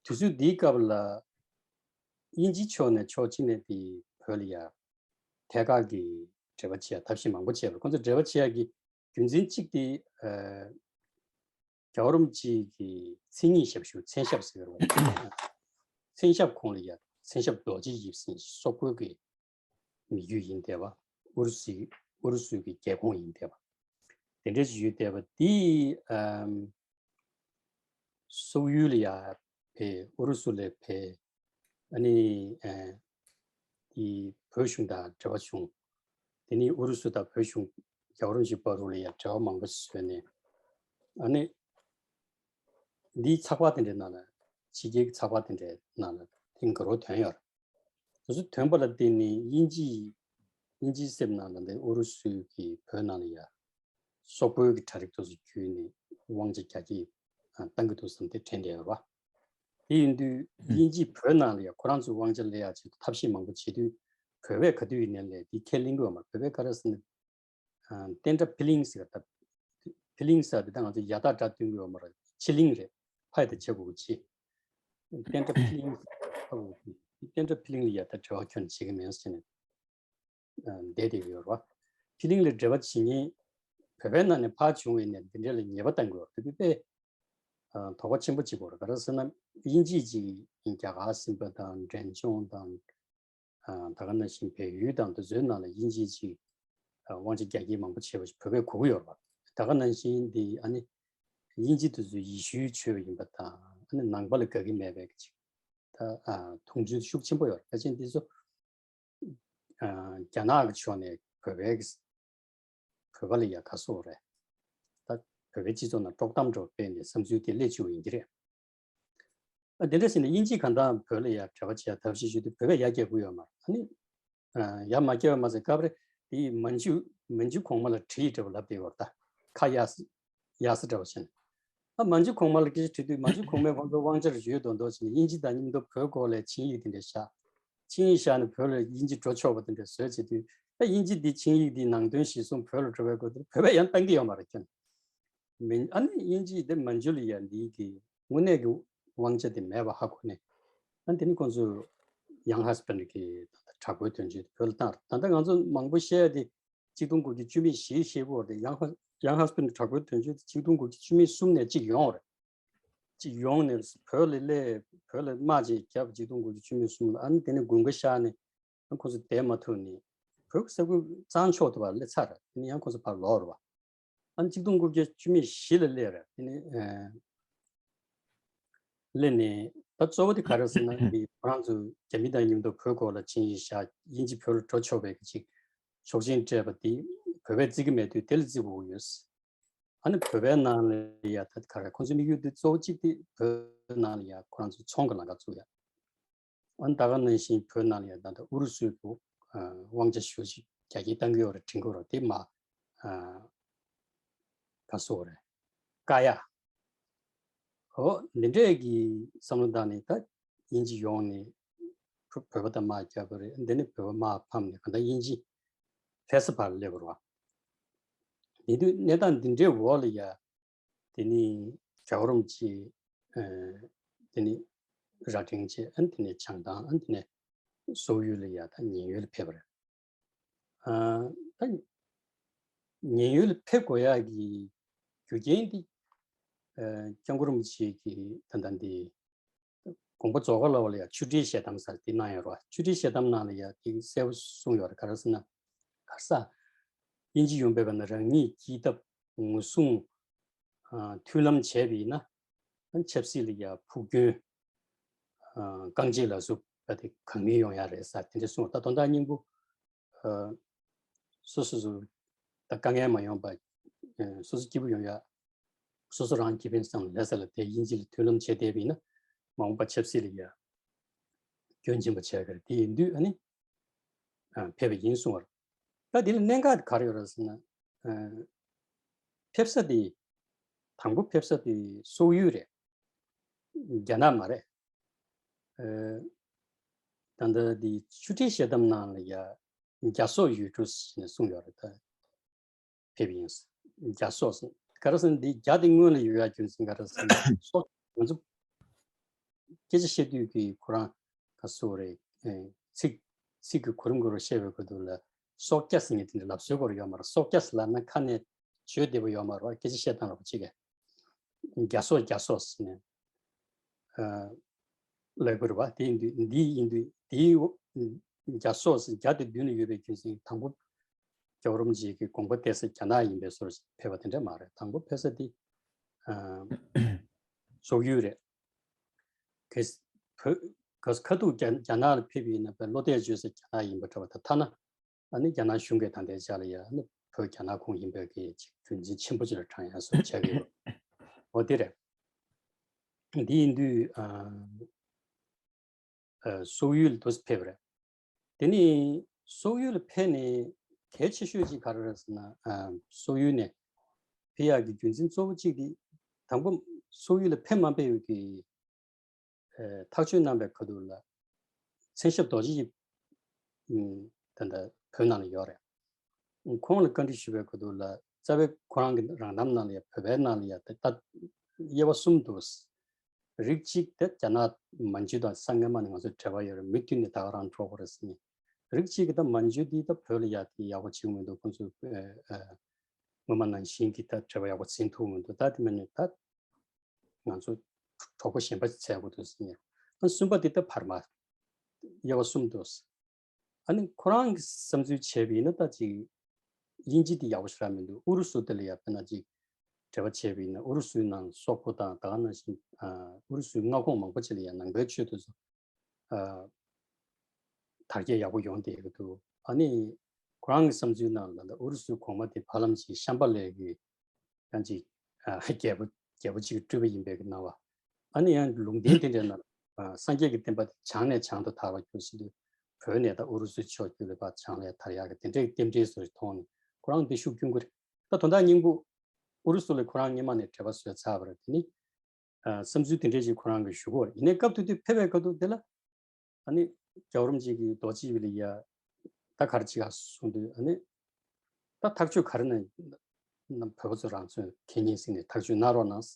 དུས་ཚོད་འདིའི་སྐབས་ལ་དབྱིན་ཇིའི་ཕྱོགས་ནས་ཕྱོགས་གཅིག་ནས་དེ་བོད་ལ་ཡ་ཐད་ཀར་གྱི་འབྲེལ་བ་བྱེད་ཡ་ཐབས་ཤེས་མང་པོ་བྱས་པ་ཁོང་ཚོས་འབྲེལ་བ་བྱེད་ཡ་གི་རྒྱུ་མཚན་གཅིག་དེ་ཨ། རྒྱལ་བ་རིན་པོ་ཆེ་གི་མཚན་ཉིད་ཞབས་ཞུ་མཚན་ཞབས་ཟེར་བ་མཚན་ཞབས་ཁོང་ལ་ཡ་མཚན་ཞབས་རྡོ་རྗེ་ཡིབ་སྲིང་སོག་པོའི་གི་མི་རྒྱུད་ཡིན་བསྡད་པ། ཨུ་རུ་སུའི་ཨུ་རུ་སུའི་གི་རྒྱལ་ཁོངས་ཡིན་བསྡད་པ། དེ་འདྲ་ཞིག་ཡོད་བསྡད་པ་དེ་ཨམ། སོག་ཡུལ་ལ་ཡ་ཕེབས། ཨུ་རུ་སུ་ལ་ཕེབས། ཨ་ནི་ཨ། དེ་བོད་གཞུང་དང་འབྲེལ་བ་བྱུང་། དེ་ནས་ཨུ་རུ་སུ་དང་བོད་གཞུང་རྒྱལ་བ་རིན་པོ་ཆེའི་བར་དུ་ལ་ཡ་འབྲེལ་བ་མང་པོ་བཟོས་ནས། ཨ་ནི་འདིའི་ཚགས་པར་དེ་འདྲའི་ནང་ལ་ཕྱི་རྒྱལ་གྱི་ཚགས་པར་དེ་འདྲའི་ནང་ལ་ཐེངས་འགའ་རོ་ཐོན་ཡོད་རེད། དེ་ཚོ་ཐོན་པ་ལ་བརྟེན་ནས་དབྱིན་ཇི་དབྱིན་ཇིའི་གསེབ་ནང་ལ་འདི་ཨུ་རུ་སུ་གིས་བོད་ནང་ལ་ཡ་སོག་པོའི་གི་གྲ་སྒྲིག་ཏོག་ཙམ་བརྒྱུད་ནས་དབང་ཆ་རྒྱ་སྐྱེད་བཏང་གི་འདུག་བསམ་སྟེ་དྲན་བསྡད་ཡོད་རེད་བ། དེ་ཡིན་དུས་དབྱིན་ཇིས་བོད་ནང་ལ་ཡ་ཁོ་རང་ཚོའི་དབང་ཆ་སླེབས་ཡ་ཆེད་དུ་ཐབས་ཤེས་མང་པོ་བྱེད་དུས་བོད་པས་ག་དུས་ཡིན་ནའི་ལས་དེ་ཁས་ལེན་གི་ཡོད་མ་རེད། བོད་པས་ག་རེ་ཟེར་ན། བསྟན་དགྲ་ཕི་ལིང་ཟེར་བ་ད། ཕི་ལིང་ཟེར་བ་དེ་ད་ང་ཚོ་ཡ་བཏགས་དགྲ་སྟོན་གི་ཡོད་མ་རེད། ཕྱི་གླིང་རེད། ཕ་ཡི་དེ་བྱེད་དགོས་ཀྱི་ཅི། བསྟན་དགྲ་ཕི་ལིང་ཟེར་བ་ད་བསྟན་དགྲ་ཕི་ལིང་ལ་ཡ་ད་འབྲེལ་བ་ཁྱོན་བྱེད་ཀྱི་མེད་ཟེར་ནས་བསྡད་བསྡད་ཀྱི་ཡོད་རེད་བ། ཕི་གླིང་ལ་འབྲེལ་བ་བྱེད་མཁན་བོད་པའི་ནང་ནས་ཕར་བྱུང་བའི་ནས་འདི་འདྲ་ལ་ཉེས་པ་བཏང་དགོས་རེད། དེ་དཔེ་དོགས་པ་ཆེན་པོ་གཅིག་པོ་རེད། ག་རེ་ཟེར་ན་དབྱིན་ཇིས་ཅིག་རྒྱ་གར་སིམ་པ་དང་འབྲས་ལྗོངས་དང་། ད་ག་ནང་བཞིན་བལ་ཡུལ་དང་དེ་ཚོའི་ནང་ལ་དབྱིན་ཇིས་ཅིག་དབང་ཆ་རྒྱ་སྐྱེད་མང་པོ་བྱས་པ་ཞིག་བོད་པས་གོ་གི་ཡོད་རེད་བ། ད་ག་ནང་བཞིན་འདི་ཨ་ནི་དབྱིན་ཇི་དེ་ཚོ་ཡེ་ཤུའི་ཆོས་ཡིན་པ་དང་ཨ་ནི་ནང་པ་ལ་དགའ་གི་མེད་པའི་ཅིག་ད་མཐོང་ཚུལ་ཤུགས་ཆེན་པོ་ཡོད་རེད། ད་ཅི་འདི་ཚོ་རྒྱ་ནག་གི་ཕྱོགས་ནས་བོད་པའི་བོད་པ་ལ་ཡ་ག་སོགས་རེད། ད་བོད་པའི་སྤྱི་ཚོགས་ནང་དཀྲོག་གཏམ་འདྲ་བོ་སྤེལ་ནས་བསམ་ཚུལ་དེ་སླེབས་བཅུག་ཡིན་གྱི་རེད། ཨ་དེ་འདྲ་ཟེར་ནས་དབྱིན་ཇིས་གང་ལྟར་བོད་ལ་ཡ་འབྲེལ་བ་བྱེད་ཡ་ཐབས་ཤེས་ཞུས་དུས་བོད་པས་ཡ་རྒྱག་གི་ཡོད་མ་རེད། ཨ་ནི་ཡ་མ་རྒྱག་པ་མ་ཟད་སྐབས་རེ་དེ་མན་ཇུ་མན་ཇུ་གོང་མ་ལ་དྲིས་འདྲ་བོ་ལབ་བསྡད་ཡོད་རེད། ད་ཁ་གཡར་ཡག་ས་འདྲ་བོ་བྱས་ནས། ཨ་མན་ཇུ་གོང་མ་ལ་སྐད་ཆ་དྲིས་དུས་མན་ཇུ་གོང་མས་ཁོང་ཚོ་དབང་ཆ་ཡོད་མདོག་མདོག་བྱས་ནས་དབྱིན་ཇི་དང་མཉམ་དུ་བོད་སྐོར་ལ་ཆིངས་ཡིག་དེ་འདྲ་བཞག་ཆིངས་ཡིག་བཞག་ནས་བོད་ལ་དབྱིན་ཇི་འགྲོ་ཆོག་པ་དེ་འདྲ་བཟོས་བྱེད་དུས་ཨ་དབྱིན་ཇི་འདི་ཆིངས་ཡིག་འདི་ནང་དོན་གཞིར་བཟུང་བོད་ལ་འགྲོ་བའི་སྐོར་དེ་བོད་པས་ཡང་བཏང་གི་ཡོད་མ་རེད་ཁྱོན་མིན། ཨ་ནི་དབྱིན་ཇི་འདི་མན་ཇུ་ལ་ཡ་འདི་གི་དངོས་གནས་ཀྱི་དབང་ཆ་དེ་མེད་པ་ཧ་གོ་ནས་ཨ་ནི་དེ་ནི་ཁོང་ཚོ་ཡང་ཧ་སི་པན་གྱི་དྲག་པོའི་དོན་གཅོད་བོད་ལ་བཏང་རེད། ད་ལྟ་ང་ཚོ་མང་པོ་བཤད་ཡ་དེ། ཆིག་སྟོང་དགུ་བརྒྱ་བཅུ་མེད་བཞི་བཤད་ཀྱི་ཡོད་རེད། ཡང་ཧ་ཡང་ཧ་སི་པན་དྲག་པོའི་དོན་གཅོད་དེ་ཆིག་སྟོང་དགུ་བརྒྱ་བཅུ་མེད་གསུམ་ནས་གཅིག་ཡོང་བ་རེད། གཅིག་ཡོང་ནས་བོད་ལ་སླེབས། བོད་ལ་དམག་ཅིག་བརྒྱབ། ཆིག་སྟོང་དགུ་བརྒྱ་བཅུ་མེད་གསུམ་ལ། ཨ་ནི་དེ་ནས་དགུན་ཁ་ཤར་ནས་ཨ་ཁོང་ཚོ་བསྡད་མ་ཐུབ་ནས་བོད་ས་ཁུལ་གཙང་ཕྱོགས་དུ་བར་སླེབས་ཚར་རེད། དེ་ནས་ཡང་ཁོང་ཚོ་ཕར་ལོག་རེད་བ། ཨ་ནི་ཆིག་སྟོང་དགུ་བརྒྱ་བཅུ་མེད་བཞི་ལ་སླེབས་རེད། དེ་ནས་ཨ། སླེབས་ནས་ད་གཙོ་བོ་དེ་ག་རེ་ཟེར་ན་འདི་ཁོ་རང་ཚོ་རྒྱ་མི་དང་མཉམ་དུ་བོད་སྐོར་ལ་ཆིངས་ཡིག་བཞག་དབྱིན་ཇི་བོད་ལ་འགྲོ་ཆོག་པའི་གི་ཅིག་ཆོག་མཆན་སྤྲད་པ་འདི་བོད་པས་བརྩི་གི་མེད་དུས་དེ་ལ་བརྩི་དགོས་ཀྱི་ཡོད། ཨ་ནི་བོད་པའི་ནང་ལ་ཡ་ད་ག་རེ་ཁོང་ཚོའི་དམིགས་ཡུལ་འདི་གཙོ་བོ་གཅིག་དེ་བོད་ནང་ལ་ཡ་ཁོ་རང་ཚོ་ཚོང་གི་ལམ་ཁ་བཙུགས་ཡ། ཨ་ནི་ད་ག་ནང་བཞིན་བོད་ནང་ལ་ཡ་ད་ལྟ་ཨུ་རུ་སུའི་གི་དབང་ཆ་ཞེ་པོ་ཅིག་རྒྱ་སྐྱེད་བཏང་གི་ཡོད་རེད་དྲན་གི་ཡོད་རེད། དེ་མ་ག་སོགས་རེད། བཀག་ཡ། འོ་འདི་འདྲས་ཀྱི་བསམ་བློ་བཏང་ནས་ད་དབྱིན་ཇི་ཡོང་ནས་བོད་པ་དང་དམག་བརྒྱབ་པ་རེད། འདི་ནས་བོད་པ་དམག་ཕམ་ནས་གང་ལྟར་དབྱིན་ཇི་ལྷ་ས་བར་སླེབས་པ་རེད་བ། དེ་དུས་གནས་སྟངས་འདི་འདྲའི་འོག་ལ་ཡ། དེ་ནི་རྒྱལ་བ་རིན་པོ་ཆེ། དེ་ནི་རྭ་སྒྲེང་བྱས། ཨ་ནི་དེ་ནས་བྱང་ཐང་། ཨ་ནི་དེ་ནས་སོག་ཡུལ་ལ་ཡ་ད་ཉེན་གཡོལ་ཕེབས་པ་རེད། ཨ་ད་ཉེན་གཡོལ་ཕེབས་དགོས་ཡག་གི་རྒྱུ་རྐྱེན་དེ་ཨ་སྐྱབས་མགོན་རིན་པོ་ཆེ་གིས་ད་ལྟ་འདི་དགོངས་པ་རྫོགས་ཁ་ལ་བ་ལ་ཡ་ཆོས་འབྲེལ་ཞལ་གདམས་ཟེར་དེ་གནང་ཡོད་རེད་བ། ཆོས་འབྲེལ་ཞལ་གདམས་ནང་ལ་ཡ་དེ་གསལ་པོ་གསུངས་ཡོད་རེད། ག་རེ་ཟེར་ན། ག་ས་དབྱིན་ཇི་ཡོང་པའི་སྐབས་ན་རང་ཉིད་སྐྱིད་ཐབས་ངོ་སྲུང་ཨ་མཐུན་ལམ་བྱས་པ་ཡིན་ན་ཆབ་སྲིད་ལ་ཡ་ཕུགས་རྒྱུན་ཨ་རྐང་རྗེས་ལ་སུ་བ་དེ་གང་མི་ཡོང་ཡ་རེད་ཟེར་དེ་འདྲ་གསུངས། ད་དོན་དག་སྙིང་པོ་ཨ་སོ་སོ་སོ་ད་དཀའ་ངལ་མ་ཡོང་པ་ཨ་སོ་སོ་སྐྱིད་པོ་ཡོང་ཡ་ སོ་སོ་རང་ཁེ་ཕན་བསམ་ལ་ལྷ་ས་ལ་དེ་དབྱིན་ཇི་ལ་མཐུན་ལམ་བྱས་བསྡད་པ་ཡིན་ན་མ་འོངས་པ་ཆབ་སྲིད་ལ་ཡ་སྐྱོན་ཆེན་པོ་བྱས་ཀྱི་རེད། དེ་ཡིན་དུས་ཨ་ནི་ཨ་ཕེབས་པ་ཡིན་གསུང་བ་རེད། ད་དེ་ལ་གནད་འགག་དེ་ག་རེ་ཡོད་རེད་ཟེར་ན། ཨ་ཕེབས་ས་དེ་དང་པོ་ཕེབས་ས་དེ་སོག་ཡུལ་རེད། རྒྱ་ནག་མ་རེད། ཨ་ད་ལྟ་དེ་ཆུ་ཁྲིའི་བཤད་གཏམ་ནང་ལ་ཡ་རྒྱ་སོག་ཡུལ་གྲུ་ཟེར་ནས་གསུངས་ཡོད་རེད་ད། ཕེབས་ཡིན། རྒྱ་སོག་ཟེར། ག་རེ་ཟེར་ན་འདི་རྒྱ་དེ་སྔོན་ལ་ཡོད་ཡ་རྒྱུ་མཚན་ག་རེ་ཟེར་ན་སོག་ང་ཚོ་སྐད་ཆ་བཤད་དུས་ཀྱི་ཁོ་རང་ག་སོག་རེད། ཨེ་ཚིག་ཚིག་གི་གོ་རིམ་གོ་རིམ་བཤད་པའི་སྐབས་དུ་ལ་སོག་སྐྱ་ཟེར་མཁན་དེ་འདྲ་ལབ་སྲོལ་གོ་རེ་ཡོད་མ་རེད། སོག་སྐྱ་ཟེར་ལབ་ན་ཁ་ནས་བརྗོད་བདེ་པོ་ཡོད་མ་རེད་བ། སྐད་ཆ་བཤད་སྟངས་ལ་བ་ཅིག་ག་རྒྱ་སོག་རྒྱ་སོག་ཟེར་ནས་ཨ་ལབ་དགོས་རེད་བ། དེ་ཡིན་དུས་འདི་ཡིན་དུས་དེའི་རྒྱ་སོག་ཟེར་རྒྱ་དེ་མདུན་ལ་ཡོད་པའི་རྒྱུ་མཚན་དང་པོ་རྒྱལ་བ་རིན་པོ་ཆེ་གི་དགོངས་པ་གཏད་ས་རྒྱ་ནག་ཡིན་པའི་བཟོ་འདྲ་ཕེབས་པ་དེ་འདྲ་མ་རེད། དང་པོ་ཕེབས་ས་དེ་ཨ་སོག་ཡུལ་རེད། གལ་བོད་ག་ཁ་ཐུག་རྒྱ་རྒྱ་ནག་ལ་ཕེབས་པ་ཡིན་ན་བློ་གཏད་བཅོལ་ས་རྒྱ་ནག་ཡིན་པ་འདྲ་བ་དང་ཐ་ན། ཨ་ནི་རྒྱ་ནག་གཞུང་གིས་ད་ལྟའི་ཆ་ལ་ཡ་ཨ་ནི་བོད་རྒྱ་ནག་ཁོངས་ཡིན་པའི་གི་ཅིག་རྒྱུ་མཚན་ཆེན་པོ་ཅིག་ལ་བགྲང་ཡ་བཟོ་བྱ་གི་ཡོད། འོ་དེ་རེད། འདི་ཡིན་དུས་ཨ་ཨ་སོག་ཡུལ་ལ་དུས་ཕེབས་རེད། དེ་ནི་སོག་ཡུལ་ལ་ཕེབས་ནས་གལ་ཆེ་ཤོས་ཅིག་ག་རེ་རེད་ཟེར་ན་ཨ་སོག་ཡུལ་ནས་ཕེབས་ཡག་གི་རྒྱུ་མཚན་གཙོ་བོ་གཅིག་དེ་དང་པོ་སོག་ཡུལ་ལ་ཕེབས་མ་ཕེབས་ཀྱི་ཨ་ཐག་གཅོད་གནང་པའི་ཁ་ཐུག་ལ་མཚན་ཞབས་རྡོ་རྗེ་ཡིབ་ཨ་ད་ལྟ་བོད་ནང་ལ་ཡོད་རེད། ཁོང་ལ་བཀའ་འདྲི་ཞུ་བའི་ཁ་ཐུག་ལ་རྩ་བའི་ཁོ་རང་གི་རང་རྣམ་ནང་ལ་ཡ་བོད་པའི་ནང་ལ་ཡ་ད་ལྟ་དབྱེ་བ་གསུམ་འདུག། རིགས་གཅིག་དེ་རྒྱ་ནག་མན་ཇུ་དང་སྔོན་མ་ནས་ང་ཚོ་འབྲེལ་བ་ཡོད་རེད། མུ་མཐུད་ནས་ད་ག་རང་འགྲོ་དགོས་རེད་ཟེར་ནས། རིགས་གཅིག་གི་ད་མན་ཇུ་འདི་ད་བོད་ལ་ཡ་དེ་ཡག་པོ་བྱེད་མི་འདུག། ཁོང་ཚོས་ཨ་ཨ་སྔོན་མ་ནང་བཞིན་གྱི་ད་འབྲེལ་བ་ཡག་པོ་འཛིན་ཐུབ་མི་འདུག། ད་དེ་མིན་ནས་ད་ང་ཚོ་གྲོགས་པོ་གཞན་པ་ཞིག་བཙལ་དགོས་འདུག་ཟེར་ནས། ཨ་གསུམ་པ་འདི་ད་བར་མ་དབྱེ་བ་གསུམ་འདུག། ཨ་ནི་ཁོ་རང་གི་བསམ་ཚུལ་བྱས་པ་ཡིན་ན་ད་ཅིག་དབྱིན་ཇི་འདི་ཡག་པོ་ཞེ་དྲག་མི་འདུག། ཨུ་རུ་སུ་དེ་ལ་ཡ་དཔེར་ན་ཅིག་འབྲེལ་བ་བྱས་པ་ཡིན་ན་ཨུ་རུ་སུའི་ནང་སོག་པོ་དང་ད་ག་ནང་བཞིན་ཨ་ཨུ་རུ་སུའི་མངའ་ཁོངས་མང་པོ་ཅིག་ལ་ཡ་ནང་པའི་ཆོས་དེ་ཚོ་ཨ་དར་རྒྱས་ཡག་པོ་ཡོང་བསྡད་ཀྱི་འདུག། ཨ་ནི་ཁོ་རང་གི་བསམ་ཚུལ་ནང་ལ་ད་ཨུ་རུ་སུའི་གོང་མ་དེ་ཧ་ལམ་ཅིག་ཤམ་བྷ་ལའི་གི་ཡང་ཅིག་ཨ་རྒྱལ་པོ་རྒྱལ་པོ་གཅིག་གི་སྤྲུལ་པ་ཡིན་པའི་གི་སྣང་བ། ཨ་ནི་ཡང་ལུང་བསྟན་དེ་འདྲའི་ནང་ཨ་སངས་རྒྱས་ཀྱི་བསྟན་པ་དེ་བྱང་ནས་བྱང་དུ་དར་བར་གྱུར་ཟེར་དུས་བོད་ནས་ད་ཨུ་རུ་སུའི་ཕྱོགས་བརྒྱུད་ལ་ཕར་བྱང་ལ་དར་ཡག་གི་དེ་འདྲའི་རྟེན་འབྲེལ་བཟོ་ཞིག་མཐོང་ནས་ཁོ་རང་འདི་ཤུགས་སྐྱོན་གྱི་རེད། ད་དོན་དག་སྙིང་པོ་ཨུ་རུ་སུ་ལ་ཁོ་རང་སྔོན་མ་ནས་འབྲེལ་བ་བཟོས་ཚར་བ་རེད། དེ་ནི་ཨ་བསམ་ཚུལ་དེ་འདྲས་ཞིག་ཁོ་རང་གིས་ཞུ་གི་ཡོད་རེད། ཡིན་ནའི་སྐབས་དེ་དུས་ཕེབས་པའི་སྐབས་དུས་དེ་ལ་ཨ་ནི་རྒྱལ་བ་རིན་པོ་ཆེ་གིས་རྡོ་རྗེ་ཡིབ་ལ་ཡ་ད་ག་རེ་བྱེད་ག་གསུངས་དུས་ཨ་ནི་ད་ཐག་གཅོད་ག་རེ་གནང་ན་བོད་པ་ཚོ་རང་ཚོས་ཁས་ཉན་ཟིན་ནས་ཐག་གཅོད་གནང་རོགས་གནང་།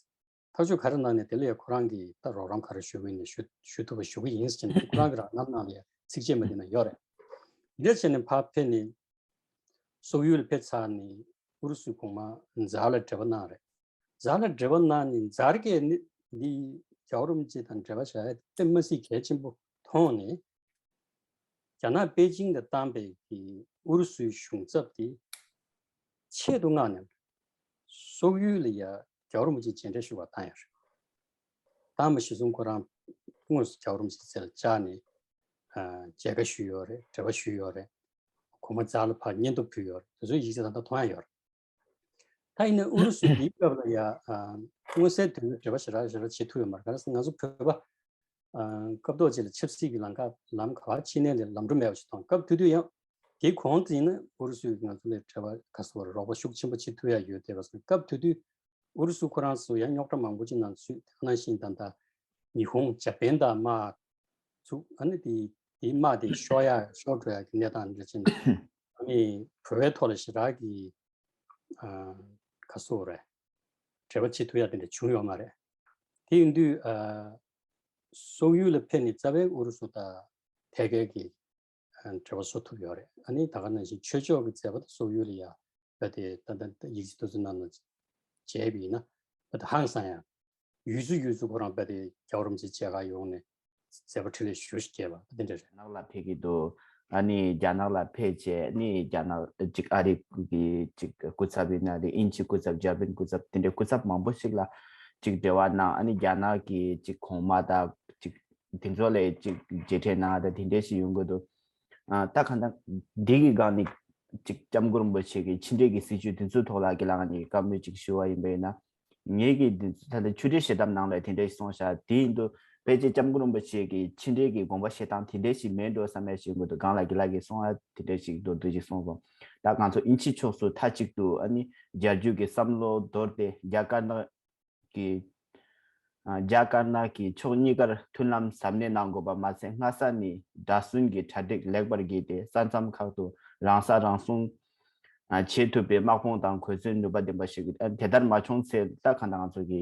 ཐག་གཅོད་ག་རེ་གནང་ནས་དེ་ལ་ཡ་ཁོ་རང་གིས་ད་རོགས་རམ་ག་རེ་ཞུ་དགོས་ཡིན་ན་ཞུ་ཞུ་ཐུབ་པ་ཞུ་གི་ཡིན་ཟེར་ནས་ཁོ་རང་གི་རང་རྣམ་ནང་ལ་ཡ་ཚིགས་བཅད་མ་འདི་ན་ཡོད་རེད། འདི་འདྲ་བྱས་ནས་ཕར་ཕེབས་ནས་སོག་ཡུལ་ལ་ཕེབས་ཚར་ནས་ཨུ་རུ་སུའི་གོང་མ་ཛར་ལ་འབྲེལ་བ་གནང་རེད། ཛར་ལ་འབྲེལ་བ་གནང་ནས་ཛར་གྱིས་ནི་འདི་རྒྱལ་བ་རིན་པོ་ཆེ་དང་འབྲེལ་བ་བྱ་ཡ་དེ་དཔེ་མི་སྲིད་གལ་ཆེན་པོ་མཐོང་ནས་རྒྱ་ནག་པེ་ཅིང་དུ་བཏང་པའི་གི་ཨུ་རུ་སུའི་གཞུང་ཚབ་དེ་ཆེད་དུ་མངགས་ནས་སོག་ཡུལ་ལ་ཡ་རྒྱལ་བ་རིན་པོ་ཆེ་མཇལ་འཕྲད་ཞུ་བར་བཏང་ཡོད་རེད། བཏང་མ་གཞི་བཟུང་ཁོ་རང་དངོས་སུ་རྒྱལ་བ་རིན་པོ་ཆེ་རྩེ་ལ་བཅར་ནས་ཨ་མཇལ་ཁ་ཞུས་ཡོད་རེད། འབྲེལ་བ་ཞུས་ཡོད་རེད། གོང་མ་ཛར་ལ་ཕར་སྙན་ཐོ་ཕུལ་ཡོད་རེད། དེ་ཚོའི་ཡིག་ཆ་ད་ལྟ་མཐོང་ཡ་ཡོད་རེད། ད་ཡིན་ན་ཨུ་རུ་སུ་འདིའི་སྐབས་ལ་ཡ་ཨ་མངོན་གསལ་དོད་པོའི་འབྲེལ་བ་ཞེ་དྲག་ཞེ་དྲག་བྱེད་ཐུབ་ཡོད་མ་རེད། ག་རེ་ཟེར་ན་ང་ཚོ་བོད་པ་ཨ་སྐབས་ཐོག་ཅིག་ལ་ཆབ་སྲིད་ཀྱི་ལམ་ཁ་ལམ་ག་པར་ཕྱིན་ནའི་ལམ་འགྲོ་མེད་པ་ཞིག་མཐོང་། སྐབས་དེ་དུས་ཡང་དེའི་གོང་དུ་ཡིན་ན་ཨུ་རུ་སུས་ང་ཚོ་ལ་འབྲེལ་བ་ག་ཟེར་རོགས་པ་ཤུགས་ཆེན་པོ་བྱེད་ཐུབ་ཡ་ཡོད་བསྡད་པ་སོང་། སྐབས་དེ་དུས་ཨུ་རུ་སུ་ཁོ་རང་ཚོ་ཡང་རྙོག་དྲ་མང་པོ་ཅིག་ནང་ཚུད། དེ་ནང་བཞིན་ད་ལྟ་ཉི་ཧོང་ཇ་པན་དང་དམག་ཚུགས། ཨ་ནི་དེ་དེའི་དམག་དེ་ཤོར་ཡ་ཤོར་འགྲོ་ཡ་གི་གནས་སྟངས་འདྲ་ཅིག་ནང་ཨ་ནི་བོད་པའི་ཐོག་ལ་ཞེ་དྲག་གི་ཨ་ག་ཟེར་རེད། འབྲེལ་བ་བྱེད་ཐུབ་ཡ་དེ་འདྲ་བྱུང་ཡོད་མ་རེད། དེ་ཡིན་དུས་ཨ་སོག་ཡུལ་ལ་ཕེབས་ནས་རྩ་བའི་ཨུ་རུ་སུ་དང་ཐད་ཀའི་གི་ཨ་འབྲེལ་བ་བཟོ་ཐུབ་ཡོད་རེད། ཨ་ནི་ད་ག་ནང་བཞིན་ཆོས་ཕྱོགས་ཀྱི་མཛད་པ་དང་སོག་ཡུལ་ལ་ཡ་བ་དེ་ད་ལྟ་ཡིག་ཆ་དེ་ཚོ་ནང་ལ་མཇལ་བ་ཡིན་ན་བ་དེ་ཧང་སང་ཡ། ཡུལ་ཚོ་ཡུལ་ཚོ་ཁོ་རང་རྦད་དེ་རྒྱལ་བ་རིན་པོ་ཆེ་མཇལ་ཁ་ཡོང་ནས་མཛད་པ་འཕྲིན་ལས་ཞུ་ཞིག་བསྐྱལ་བ་དེ་འདྲ་རེད། རྒྱ་ནག་ལ་ཕེབས་ཀྱི་འདུག། ཨ་ནི་རྒྱ་ནག་ལ་ཕེབས་བྱས་ནི་རྒྱ་ནག་ཅིག་ཨ་རི་གི་ཅིག་སྐུ་ཚབ་ཡིན་ན་རེད། དབྱིན་ཇི་སྐུ་ཚབ། འཇར་པན་སྐུ་ཚབ། དེ་འདྲའི་སྐུ་ཚབ་མང་པོ་ཞིག་ལ་ཅིག་འབྲེལ་བ་གནང་། ཨ་ནི་རྒྱ་ནག་གི་ཅིག་གོང་མ་དང་ཅིག་དེ་ཚོ་ལ་ཅིག་མཇལ་འཕྲད་གནང་ཡ་དང་དེ་འདྲ་ཞིག་ཡོང་གི་འདུག། ཨ་ད་གང་ལྟར་འདི་གི་སྒང་ནས་ཅིག་སྐྱབས་མགོན་རིན་པོ་ཆེ་གི་ཕྱི་འབྲེལ་གྱི་སྲིད་བྱུས་དེ་ཚོའི་ཐོག་ལ་ཁྱེད་རང་གིས་བཀའ་མོལ་ཅིག་ཞུ་བ་ཡིན་པ་ཡིན་ན། ངེད་ཀྱི་འདི་ད་ལྟ་ཆོས་འབྲེལ་བཤད་ཐབས་ནང་ལ་དེ་འདྲ་ཞིག་གསུངས་ཤག་དེ་ཡིན་དུས་ཕལ་ཆེར་སྐྱབས་མགོན་རིན་པོ་ཆེ་གི་ཕྱི་འབྲེལ་གྱི་དགོངས་པ་བཞེས་སྟངས་དེ་འདྲ་ཞིག་མེད་འགྲོ་བསམ་ཡ་ཞིག་ཡོང་གི་འདུག་སྒང་ལ་དགེ་ལགས་ཀྱིས་གསུང་ཡ་དེ་འདྲ་ཞིག་འདུག་འདུག་ཅིག་གསུངས་སོང་། ད་ང་ཚོ་དབྱིན་ཇི་ཕྱོགས་སུ་མཐའ་གཅིག་ཏུ་ཨ་ནི་རྒྱལ་བརྒྱུད་ཀྱི་བསམ་བློ་དོར་ཏེ་རྒྱ་དཀར་ནག་གི་ཨ་རྒྱ་དཀར་ནག་གི་ཕྱོགས་གཉིས་ཀར་མཐུན་ལམ་ཟབ་གནད་གནང་དགོས་པ་མ་ཚད། སྔ་ས་ནས་དགྲ་བསུན་གྱི་གྲ་སྒྲིག་ལེགས་པར་བགྱིས་ཏེ། ས་མཚམས་ཁག་ཏུ་རང་ས་རང་སྲུང་ཨ་བྱེད་ཐུབ་པའི་དམག་དཔུང་དང་གོ་མཚོན་ནུས་པ་ལྡན་པ་ཞིག་ཨ་དེ་ལྟར་མ་བྱུང་ཚེ་ད་གང་ལྟར་ང་ཚོ་གི་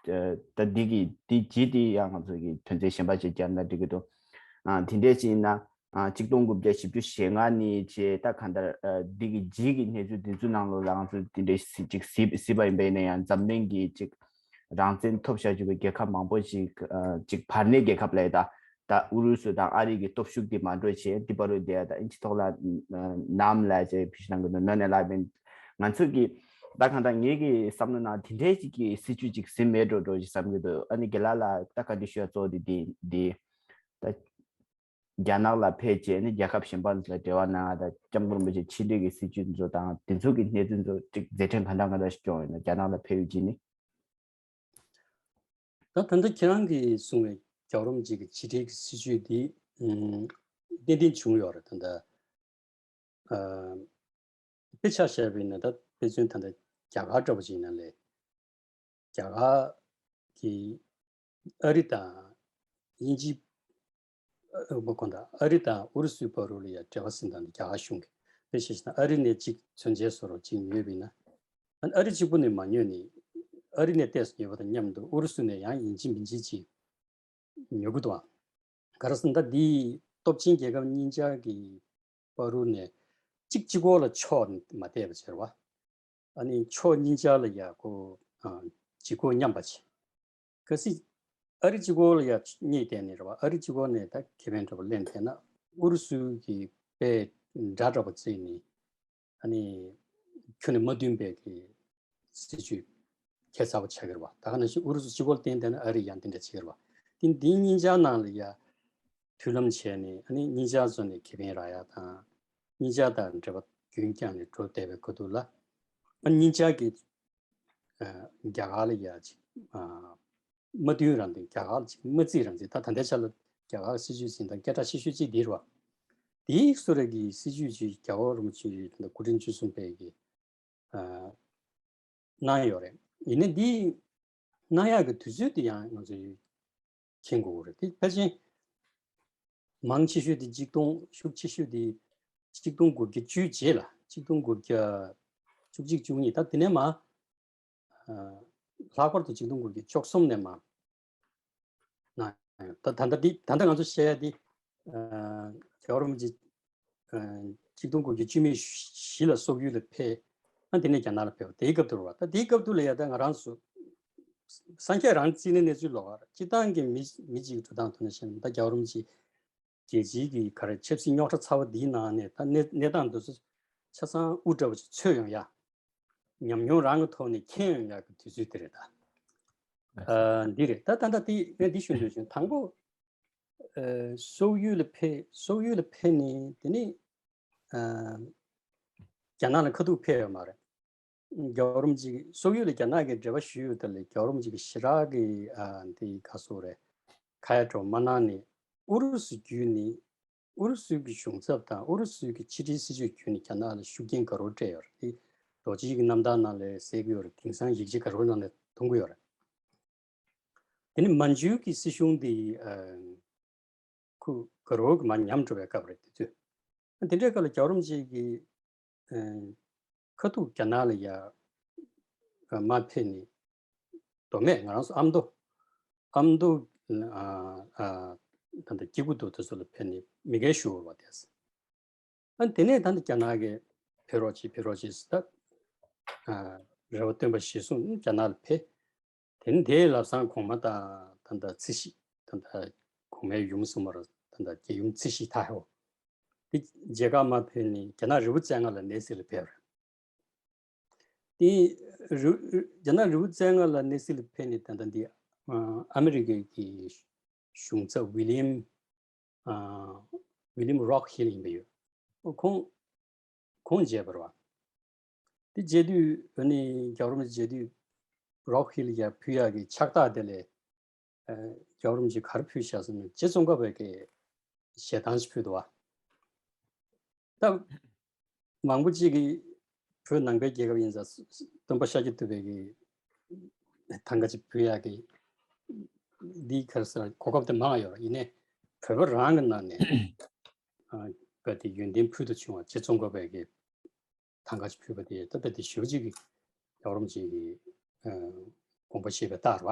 ཨ་ད་འདི་གི་འདི་ཇི་འདི་ཡང་ང་ཚོ་གི་དོན་ཚན་གཞན་པ་ཞིག་བསྐྱར་ན་འགྲིག་གི་འདུག་ཨ་དེ་འདྲས་ཅིག་ཡིན་ན། ཨ་གཅིག་སྟོང་དགུ་བརྒྱ་བཞི་བཅུ་ཞེ་ལྔ་ནས་བྱས་ད་གང་ལྟར་ཨ་འདི་གི་རྗེས་ཀྱི་གནས་ཚུལ་འདི་ཚོའི་ནང་ལོགས་ལ་ང་ཚོ་འདི་འདྲའི་གཟི་ཅིག་གཟིགས་གཟིགས་པ་ཡིན་པ་ཡིན་ན་ཡང་། འཛམ་གླིང་གི་ཅིག་རང་བཙན་ཐོབ་བཞག་བཅུག་པའི་རྒྱལ་ཁབ་མང་པོ་ཞིག་ཨ་ཅིག་བར་གནས་རྒྱལ་ཁབ་ལ་ད་ད་ཨུ་རུ་སུ་དང་ཨ་རི་གི་སྟོབས་ཤུགས་འདི་མ་འགྲོ་བྱས་འདི་བར་དུ་བསྡད་ཡ། ད་ཨིན་ཇི་ཐོག་ལ་ནམ་ལ་ཅེ་ཕི་ཤི་ནང་གི་ནོ་ནེ་ལ་བན་ང་ཚོ་གི་ད་གང་ལྟར་ངེད་ཀྱི་བསམ་བློ་ནང་དེ་འདྲའི་ཅིག་གི་སྲིད་བྱུས་ཅིག་ཟིན་མེད་འགྲོ་འགྲོ་ཞིག་བསམ་གི་འདུག་ཨ་ནི་དགེ་ལགས་ལ་ད་ག་འདྲི་ཞུ་ཡ་གཙོ་བོ་འདི་འདི་འདི་ད། རྒྱ་ནག་ལ་ཕེབས་རྗེས་ནི་རྒྱལ་ཁབ་གཞན་པ་ལ་འབྲེལ་བ་གནང་ཡ་དང་སྐྱབས་མགོན་རིན་པོ་ཆེ་ཕྱི་འབྲེལ་གྱི་སྲིད་བྱུས་འཛུགས་དང་དེ་ཚོ་གི་གནས་ཚུལ་ཚོ་ཅིག་མཛད་འཕྲིན་ག་འདྲ་ག་འདྲ་ཞིག་བསྐྱངས་ཡོད་ན། རྒྱ་ནག་ལ་ཕེབས་ཡོད་རྗེས་ནི། ད་ད་ལྟ་ཁྱེད་རང་གིས་གསུངས་པའི་རྒྱལ་བ་རིན་པོ་ཆེ་གི་ཕྱི་འབྲེལ་གྱི་སྲིད་བྱུས་འདི་ཨུམ་ཏན་ཏན་བྱུང་ཡོད་རེད། ད་ལྟ་ཨ་དཔེ་ཆ་བཞག་པ་ཡིན་ན། ད་དཔེ་མཚོན་ད་ལྟ་རྒྱ་གར་འདྲ་པོ་ཅིག་ཡིན་ན་ལས། རྒྱ་གར་གྱིས་ཨ་རི་དང་དབྱིན་ཇི། ཨ་མ་གོ་ད་ཨ་རི་དང་ཨུ་རུ་སུའི་བར་དུ་ལ་ཡ་འབྲེལ་བ་ཟིན་སྟངས་འདི་རྒྱ་གར་གཞུང་གིས་དཔེ་བཞག་ན། ཨ་རི་ནས་གཅིག་མཚོན་ཆའི་བཟོ་འདྲ་གཅིག་ཉོས་པ་ཡིན་ན། ཨ་ཨ་རི་གཅིག་པུ་ནས་མ་ཉོས་ནས། ཨ་རི་ནས་ཏོག་ཙམ་ཉོས་པ་དང་མཉམ་དུ་ཨུ་རུ་སུ་ནས་ཡང་ཡིན་གཅིག་མིན་གཅིག་ཅིག་ཉོ་གི་འདུག་ཨང་། ག་རེ་ཟེར་ན། ད་འདི་སྟོབས་ཆེན་རྒྱལ་ཁབ་གཉིས་ཆ་གི་བར་དུ་ནས་གཅིག་གཅིག་པོ་ལ་ཕྱོགས་མ་གཏད་པ་བྱས་པ། ཨ་ནི་ཕྱོགས་གཉིས་ཆ་ལ་ཡ་ཁོ་ཨ་ལྗིད་ཁོག་མཉམ་པ་བྱས། གལ་སྲིད་ཨ་རི་གཅིག་པོ་ལ་ཡ་གཉིས་བསྟན་ནས་རེད་བ། ཨ་རི་གཅིག་པོ་ནས་ད་ཁེ་ཕན་འདྲ་པོ་ལེན་བསྡད་ན། ཨུ་རུ་སུ་གི་དཔེ་འདྲ་འདྲ་པོ་བརྩིས་ནས། ཨ་ནི་ཁྱོན་ནས་མ་བསྟུན་པའི་གི་སྲིད་བྱུས་ཁྱད་མཚར་པོ་ཆགས་ཀྱི་རེད་བ། ད་ག་ནང་བཞིན་ཨུ་རུ་སུ་གཅིག་པོ་ལ་བརྟེན་བསྡད་ན་ཨ་རི་ཡང་དེ་འདྲ་བྱེད་ཀྱི་རེད་བ། དེ་འདི་གཉིས་ཆ་ནང་ལ་ཡ་མཐུན་ལམ་བྱས་ནས། ཨ་ནི་གཉིས་ཆ་ཚོ་ནས་ཁེ་ཕན་རག་ཡ་དང་། གཉིས་ཆ་དང་འབྲེལ་བ་རྒྱུན་བསྐྱངས་ནས་འགྲོ་བསྡད་པའི་ཁ་ཐུག་ལ། ཨ་གཉིས་ཆ་གི་ཨ་རྒྱ་གར་ལ་ཡ་ཅིག་ཨ་མ་བསྟུན་རང་བཙན། རྒྱ་གར་ལ་ཅིག་མ་བརྩི་རང་བཙན། ད་ད་ལྟའི་ཆ་ལ་རྒྱ་གར་སྲིད་བྱུས་ཟིན་སྟངས་སྐད་གྲགས་ཆེ་ཤོས་གཅིག་འདི་རེད་བ། དེའི་བཟོ་འདྲ་གི་སྲིད་བྱུས་ཅིག་རྒྱལ་བ་རིན་པོ་ཆེ་ད་ལྟ་སྐུ་ཕྲེང་བཅུ་གསུམ་པས་ཀྱི་ཨ་གནང་ཡོད་རེད། ཡིན་ནའི་འདི་གནང་ཡག་གི་དུས་ཚོད་དེ་ཡང་ང་ཚོས་མཁྱེན་དགོས་རེད། དེ་ཕལ་ཆེར་མང་ཆེ་ཤོས་དེ་གཅིག་སྟོང་། ཤུགས་ཆེ་ཤོས་དེ་གཅིག་སྟོང་དགུ་བརྒྱ་བཅུའི་རྗེས་ལ། གཅིག་སྟོང་དགུ་བརྒྱ་བཅུ་གཅིག་བཅུ་གཉིས། ད་དེ་ནས་མར་ཨ་ལྷག་པར་དུ་གཅིག་སྟོང་དགུ་བརྒྱ་བཅུ་གསུམ་ནས་མར་གནང་ཡོད། ད་ད་ལྟ་འདི་ད་ལྟ་ང་ཚོ་བཤད་ཡ་འདི་ཨ་རྒྱལ་བ་རིན་པོ་ཆེ་ཨ་གཅིག་སྟོང་དགུ་བརྒྱ་བཅུ་མེད་བཞི་ལ་སོག་ཡུལ་ལ་ཕེབས། ཨ་དེ་ནས་རྒྱ་ནག་ལ་ཕེབས། དེའི་སྐབས་དུ་རེད་བ། ད་དེའི་སྐབས་དུ་ལ་ཡ་ད་ང་རང་ཚོ་སངས་རྒྱས་རང་རྩིས་ནས་གནས་ཚུལ་ལོགས་ཀ་རེད། སྤྱིར་བཏང་གི་མི་མི་གཅིག་གི་འགྲོ་སྟངས་ཐོག་ནས་བཤད་ན། ད་རྒྱལ་བ་རིན་པོ་ཆེ་རྒྱལ་སྤྱིའི་གི་ག་རེ་ཆབ་སྲིད་རྙོག་དྲ་ཚ་བ་འདིའི་ནང་ནས་ད་གནས་གནས་སྟངས་འདི་ཚོ་ཆ་ཚང་དབུ་འདྲ་བ་ཅིག་འཚོལ་ཡོང་ཡ། ཉམས་མྱོང་རང་གི་ཐོག་ནས་མཁྱེན་ཡོང་ཡག་གི་དུས་ཚོད་དེ་རེད་ད། ཨ་འདི་རེད། ད་ད་ལྟ་དེ་ངས་འདི་ཞུ་འདོད་བྱུང་། དང་པོ་ཨ་སོག་ཡུལ་ལ་ཕེབས། སོག་ཡུལ་ལ་ཕེབས་ནས་དེ་ནས་ཨ་རྒྱ་ནག་ལ་ཁ་ཐུག་ཕེབས་ཡོད་མ་རེད། རྒྱལ་བ་རིན་པོ་ཆེ་གིས་སོག་ཡུལ་ལ་རྒྱ་ནག་གིས་འབྲེལ་བ་ཞུས་ཡོད་དེ་ལས། རྒྱལ་བ་རིན་པོ་ཆེ་གིས་ཞེ་དྲག་གི་ཨ་འདི་ག་སོག་རེད། ཁ་ཡ་འདྲ་པོ་མ་གནང་ནས། ཨུ་རུ་སུ་བརྒྱུད་ནས། ཨུ་རུ་སུའི་གི་གཞུང་ཚབ་དང་ཨུ་རུ་སུའི་གི་ཕྱི་འབྲེལ་སྲིད་བྱུས་བརྒྱུད་ནས་རྒྱ་ནག་ལ་ཤུགས་རྐྱེན་དགའ་རབ་སྤྲད་ཡོད་རེད། དེ་རྡོ་རྗེ་གི་རྣམ་ཐར་ནང་ལ་གསལ་གི་ཡོད་རེད། དེང་སང་ཡིག་ཆ་དགའ་རབ་ནང་ལ་མཐོང་གི་ཡོད་རེད། དེ་ནི་མན་ཇུའི་གི་སྲིད་གཞུང་དེ་ཨ་ཁུ་དགའ་རབ་གི་མར་ཉམས་འགྲོ་བའི་སྐབས་རེད་དེ་དུས། དེ་འདྲའི་སྐབས་ལ་རྒྱལ་བ་རིན་པོ་ཆེ་གིས་ཨ་ཁ་ཐུག་རྒྱ་ནག་ལ་ཡ་ཨ་མར་ཕེབས་ནས། མདོ་སྨད། ང་རང་ཚོ་ཨ་མདོ། ཨ་མདོ་ཨ་ཨ་ད་ལྟ་སྐྱེ་རྒུ་མདོ་དེ་ཚོ་ལ་ཕེབས་ནས་མི་འགལ་ཞུ་བར་བ་དེ། ཨ་དེ་ནས་ད་ལྟ་རྒྱ་ནག་གིས་ཕེབས་རོགས་གྱིས། ཕེབས་རོགས་གྱིས་ཟེར། ད་ཨ་རེ་བ་བཏོན་པ་གཞིར་བཟུང་རྒྱ་ནག་ལ་ཕེབས། དེ་ནས་དེའི་ལམ་སང་གོང་མ་དང་ད་ལྟ་ཚེ་ཤིང་། ད་ལྟ་གོང་མའི་ཡུམ་གསུམ་པ་རེད། ད་ལྟ་རྒྱལ་ཡུམ་ཚེ་ཤིང་ཐར་ཧོ། དེ་མཇལ་ཁ་མར་ཕེབས་ནས་རྒྱ་ནག་རི་བོ་རྩེ་ལྔ་ལ་གནས་གཟིགས་ལ་ཕེབས་རེད། དེ་རི་རྒྱ་ནག་རི་བོ་རྩེ་ལྔ་ལ་གནས་གཟིགས་ལ་ཕེབས་ནས་ད་ལྟ་འདི་ཨ་ཨ་མི་རི་ཀའི་གི་གཞུང་ཚབ་ཝི་ལི་ཡམ་ཨ་ཝི་ལི་ཡམ་རོག་ཧིལ་ཡིན་པ་ཡོད། ཁོང་ཁོང་མཇལ་བར་བ། དེ་མཇལ་དུས་ཨ་ནི་རྒྱལ་བ་རིན་པོ་ཆེ་མཇལ་དུས། རོག་ཧིལ་ཡར་ཕུལ་ཡག་གི་ཕྱག་རྟགས་དེ་ལས་ཨ་རྒྱལ་བ་རིན་པོ་ཆེས་ག་རེ་ཕུལ་བཞག་ཟེར་ན་རྗེ་ཙོང་ཁ་པ་གི་ཞལ་ཐང་ཞིག་ཕུལ་འདུག་བ། ད་མང་པོ་ཅིག་གིས་བོད་ནང་པའི་རྒྱལ་ཁབ་ཡིན་ཙང་སྟོན་པ་ཤཱཀྱ་ཐུབ་པའི་གི་ཐང་ག་ཅིག་ཕུལ་ཡག་གི་འདི་ག་རེ་ཟེར་གོ་སྐབས་དེ་མང་ཡོད་རེད། ཡིན་ནའི་བོད་པ་རང་གི་ནང་ནས་ཨ་རྦད་དེ་ཡོན་ཏན་ཕུལ་དུ་བྱུང་བ་རྗེ་ཙོང་ཁ་པའི་གི་ཐང་ག་ཅིག་ཕུལ་བ་དེ་ད་རྦད་དེ་ཞེ་པོ་ཅིག་གི་རྒྱལ་བ་རིན་པོ་ཆེ་གི་ཨ་དགོངས་པ་བཞེས་པའི་རྟགས་རེད་བ།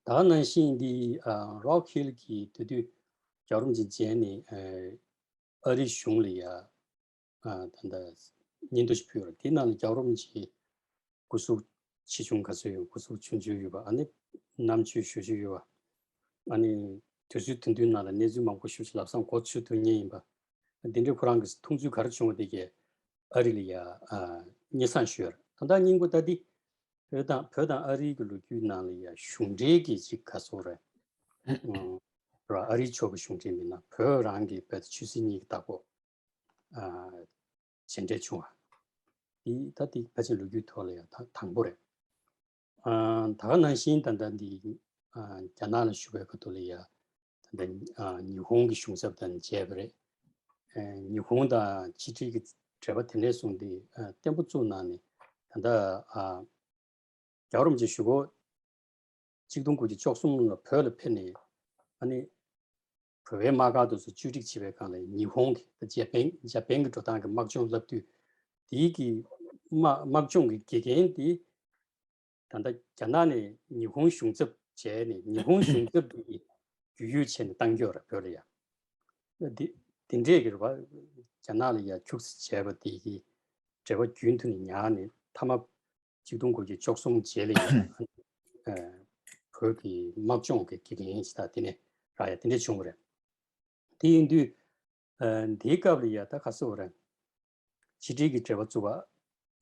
ད་ག་ནང་བཞིན་འདི་ཨ་རོག་ཧིལ་གྱིས་དེ་དུས་རྒྱལ་བ་རིན་པོ་ཆེ་མཇལ་ནས་ཨ་ཨ་རིའི་གཞུང་ལ་ཡ་ཨ་ད་ལྟ་སྙན་ཐོ་ཞིག་ཕུལ་བ་རེད། དེའི་ནང་ལ་རྒྱལ་བ་རིན་པོ་ཆེ་སྐུ་གཟུགས་ཆེ་ཆུང་ག་ཚོད་ཡོད། སྐུ་གཟུགས་ཆུང་ཆུང་ཡོད་པ། ཨ་ནི་རྣམ་དཔྱོད་ཞེ་པོ་ཅིག་ཡོད་པ། ཨ་ནི་དུས་ཚོད་དེ་དུས་ནང་ལ་གནས་ཚུལ་མང་པོ་ཞེ་པོ་ཅིག་ལམ་སང་གོ་ཆོད་ཐུབ་མཁན་ཡིན་པ། འདི་འདྲའི་ཁོ་རང་གི་མཐོང་ཚུལ་ག་རེ་བྱུང་བ་དེ་གས་ཨ་རི་ལ་ཡ་ཨ་སྙན་སེང་ཞུས་ཡོད་རེད། ད་ལྟ་སྙིང་པོ་ད་འདི་བོད་དང་བོད་དང་ཨ་རིའི་གི་ལོ་རྒྱུས་ནང་ལ་ཡ་གཞུང་འབྲེལ་གྱི་ཅིག་ག་ཚོད་རེད། ཨ་རི་ཨ་རིའི་ཕྱོགས་ཀྱི་གཞུང་འབྲེལ་མིན་ན་བོད་རང་གི་བོད་དང་ཆོས་སྲིད་གཉིས་ཀྱི་བདག་པོ་ཨ་མཇལ་འཕྲད་བྱུང་བ། འདི་ད་འདི་ཕལ་ཆེར་ལོ་རྒྱུས་ཐོག་ལ་ཡང་ད་དང་པོ་རེད། ཨ་ད་ག་ནང་བཞིན་ད་ལྟ་འདི་ཨ་རྒྱ་ནག་ལ་བཞུགས་པའི་སྐབས་དུ་ལ་ཡང་ད་ལྟ་ཨ་ཉི་ཧོང་གི་གཞུང་ཚབ་དང་མཇལ་བ་རེད། ཨ་ཉི་ཧོང་དང་ཕྱི་འབྲེལ་གྱི་འབྲེལ་བ་དེ་འདྲས་བཟུང་སྟེ་ཨ་བརྟན་པོ་བཙུགས་གནང་ནས་ད་ལྟ་ཨ་རྒྱལ་བ་རིན་པོ་ཆེ་གཞུག་གུ་ཆིག་སྟོང་དགུ་བརྒྱ་བཅུ་གསུམ་ལ་བོད་ལ་ཕེབས་ནས་ཨ་ནི་བོད་པའི་དམག་སྒར་དེ་ཚོ་བཅོས་སྒྲིག་བྱེད་པའི་སྒང་ལ་ཉི་ཧོང་གི་ད་འཇར་པན་འཇར་པན་གྱི་འགྲོ་སྟངས་ཀྱི་དམག་སྦྱོང་བསླབ་དུས་དེའི་གི་དམག་དམག་སྦྱོང་གི་དགེ་རྒན་དེ་ད་ལྟ་རྒྱ་ནག་ནས་ཉི་ཧོང་གཞུང་ཚབ་བྱས་ནས་ཉི་ཧོང་གཞུང་ཚབ་ཀྱི་རྒྱུས་ཡོད་བྱས་ནས་བཏང་རྒྱུ་རེད་བོད་ལ་ཡ། འདི་འདི་འདྲས་ཀྱི་རེད་བ། རྒྱ་ནག་ལ་ཡ་ཁྱུག་ཙམ་བྱས་པ་དེ་གི་འབྲེལ་བ་རྒྱུན་མཐུད་ནས་ཉར་ནས་མཐའ་མ་ཆིག་སྟོང་དགུ་བརྒྱ་བཅུ་གསུམ་རྗེས་ལ་ཡ་ཨ་བོད་ཀྱི་དམག་སྦྱོང་གི་དགེ་རྒན་ཞིག་དང་དེ་ནས་རག་ཡ་དེ་འདྲས་བྱུང་བ་རེད། དེ་ཡིན་དུས་ཨ་འདིའི་སྐབས་ལ་ཡ་ད་ག་ཟེར་བ་རེད། ཕྱི་འབྲེལ་གྱི་འབྲེལ་བ་བཙུགས་པ་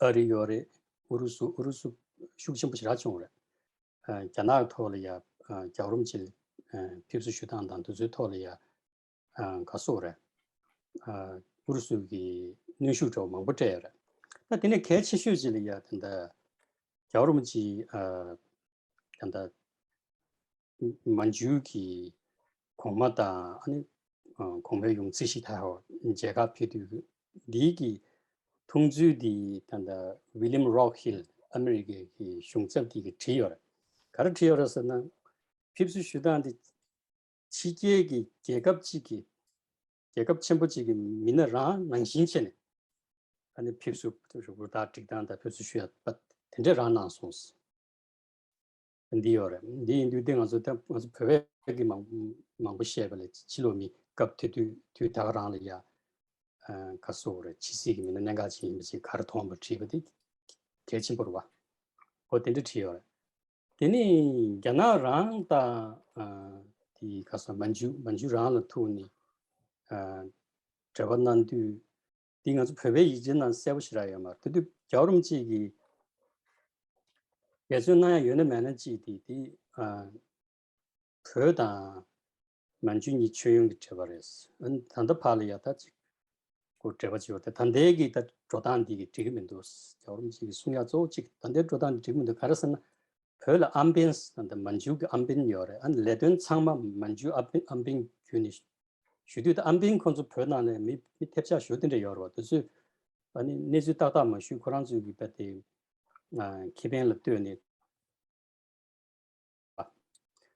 ཨ་རི་ཡོད་རེད། ཨུ་རུ་སུ་ཨུ་རུ་སུ་ཤུགས་ཆེན་པོ་ཞེ་དྲག་བྱུང་བ་རེད། ཨ་རྒྱ་ནག་ཐོག་ལ་ཡ་ཨ་རྒྱལ་བ་རིན་པོ་ཆེ་ཨ་ཕེབས་བསུ་ཞུ་སྟངས་དང་དེ་ཚོའི་ཐོག་ལ་ཡ་ཨ་ག་ཟེར་བ་རེད། ཨ་ཨུ་རུ་སུ་གི་གནོན་ཤུགས་འདྲ་བོ་མང་པོ་སྤྲད་ཡོད་རེད། ད་དེ་ནས་གལ་ཆེ་ཤོས་ཅིག་ལ་ཡ་ད་ལྟ་རྒྱལ་བ་རིན་པོ་ཆེ་ཨ་ད་ལྟ་མན་ཇུ་གི་གོང་མ་དང་ཨ་ནི་ཨ་གོང་མའི་ཡུམ་ཙི་ཤི་ཐའོ་མཇལ་ཁ་ཕེབས་དུས་འདིའི་གི་མཐོང་ཚུལ་འདི་ད་ལྟ་ཝི་ལི་ཡམ་རོག་ཧིལ་ཨ་མི་རི་ཀའི་གི་གཞུང་ཚབ་འདི་གིས་བྲིས་ཡོད་རེད། ག་རེ་བྲིས་ཡོད་རེད་ཟེར་ན་ཕེབས་བསུ་ཞུ་སྟངས་འདི་ཕྱི་རྒྱལ་གྱི་རྒྱལ་ཁབ་ཅིག་གི་རྒྱལ་ཁབ་ཆེན་པོ་ཅིག་གི་མི་སྣ་རང་ནང་བཞིན་བྱས་ནས་ཨ་ནི་ཕེབས་བསུ་ཧུར་ཐག་སྒྲིག་སྟངས་དང་ཕེབས་བསུ་ཞུ་ཡ་པ་དེ་འདྲས་རང་གནང་སོང་། འདི་ཡོད་རེད། འདི་ཡིན་དུས་འདི་ང་ཚོ་ད་ང་ཚོ་བོད་པའི་གི་མང་མང་པོ་བཤད་པ་ལས་ཕྱི་ལོགས་མི་སྐབས་དེ་དུས་དུས་ད་ག་རང་ལ་ཡ་ཨ་ག་ཟེར་རེད། ཕྱི་སྲིད་ཀྱི་མི་སྣ་གནད་འགག་ཅིག་ཡིན་པ་ཅིག་ག་རེ་མཐོང་བ་བྲིས་པ་དེ་གལ་ཆེན་པོ་རེད་བ། འོ་དེ་འདྲ་བྲིས་ཡོད་རེད། དེ་ནས་རྒྱ་ནག་རང་དང་ཨ་དེ་ག་ཟེར་མན་ཇུ་མན་ཇུ་རང་ལ་ཐུག་ནས་ཨ་འབྲེལ་བ་གནང་དུས་དེ་ང་ཚོ་བོད་པའི་ཡིག་ཆ་ནང་གསལ་པོ་ཞེ་དྲག་ཡོད་མ་རེད། དེ་དུས་རྒྱལ་བ་རིན་པོ་ཆེ་གིས་འབད་བརྩོན་གནང་ཡ་ཡོད་ན་མེད་ན་ཅིག་དེ་དེ་ཨ་བོད་དང་མན་ཇུ་གཉིས་མཆོད་ཡོན་གྱི་འབྲེལ་བ་རེད། ཨ་ནི་ད་ལྟ་བར་ལ་ཡ་ད་ཅིག་གོ་འབྲེལ་བ་ཅིག་ཡོད་དེ་ད་ལྟའི་གི་ད་འགྲོ་སྟངས་འདི་གི་འགྲིག་གི་མི་འདུག་རྒྱལ་བ་རིན་པོ་ཆེ་གིས་གསུང་ཡ་གཙོ་བོ་ཅིག་ད་ལྟའི་འགྲོ་སྟངས་འདི་འགྲིག་གི་མི་འདུག་ག་རེ་ཟེར་ན་བོད་ལ་ཨམ་བན་ད་ལྟ་མན་ཇུ་གི་ཨམ་བན་ཡོད་རེད། ཨ་ནི་ལས་དོན་ཚང་མ་མན་ཇུ་ཨམ་བན་ཨམ་བན་བརྒྱུད་ནས་ཞུ་དུས་ད་ཨམ་བན་ཁོང་ཚོ་བོད་ནང་ནས་མི་མི་ཐེབས་ཆག་ཞུ་དེ་འདྲ་ཡོད་རེད་བ། དེ་ཚོས་ཨ་ནི་གནས་ཚུལ་ཏག་ཏག་མ་ཞུས་ཁོ་རང་ཚོའི་གི་བལ་དེ་ཨ་ཁེ་ཕན་ལ་ལྟོས་ནས་པ།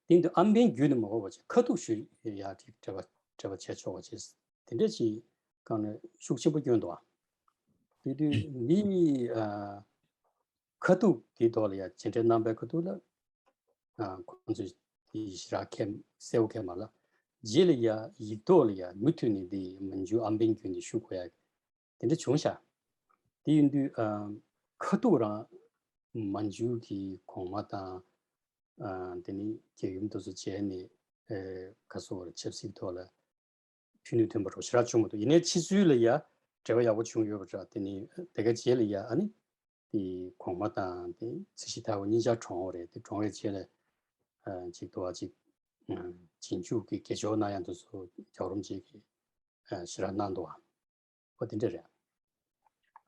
དེ་འདི་ཨམ་བན་བརྒྱུད་ནས་མ་གོ་བ་ཅིག་ཁ་ཐུག་ཞུ་ཡ་ཅིག་འབྲེལ་བ་འབྲེལ་བ་བྱས་ཆོག་པ་ཅིག་དེ་འདྲ་ཅིག་སྒང་ནས་ཤུགས་ཆེན་པོ་བསྐྱོན་འདུག་ཨ། དེ་དུས་འདི་ཨ་ཁ་ཐུག་དེའི་ཐོག་ལ་ཡ་མཇལ་འཕྲད་གནང་པའི་ཁ་ཐུག་ལ་ཨ་ཁོང་ཚོས་དེ་ཞེ་དྲག་ཁས་གསལ་པོ་ཁས་མ་ལ། རྗེས་ལ་ཡ་ཡིག་ཐོག་ལ་ཡ་མུ་མཐུད་ནས་འདི་མན་ཇུ་ཨམ་བན་བརྒྱུད་ནས་ཞུ་དགོས་ཡ་དེ་འདྲ་བྱུང་ཤག་དེ་ཡིན་དུས་ཨ་ཁ་ཐུག་རང་མན་ཇུ་གི་གོང་མ་དང་ཨ་དེ་ནི་རྒྱལ་ཡུམ་དེ་ཚོ་མཇལ་ནས་ཨེ་ག་ཟེར་བ་རེད། ཆབ་སྲིད་ཐོག་ལ་ཕན་ནུས་ཐོན་པ་རོ་ཞེ་དྲག་བྱུང་མི་འདུག་ཡིན་ནའི་ཕྱི་ཚུལ་ལ་ཡ་འབྲེལ་བ་ཡག་པོ་བྱུང་ཡོད་པ་འདྲ། དེ་ནི་དེ་ག་རྗེས་ལ་ཡ་ཨ་ནི་དེ་གོང་མ་དང་དེ་ཚེ་ཤི་ཐར་པ་གཉིས་ཆ་གྲོངས་པ་རེད། དེ་གྲོངས་པའི་རྗེས་ལ་ཨ་ཅིག་དུ་བ་ཅིག་ཨ་རྗེས་འཇུག་གི་དགེ་སྦྱོར་གནང་ཡ་དེ་ཚོ་རྒྱལ་བ་རིན་པོ་ཆེ་གིས་ཨ་ཞེ་དྲག་གནང་འདུག་ཨ། ཨོ་དེ་འདྲ་རེད།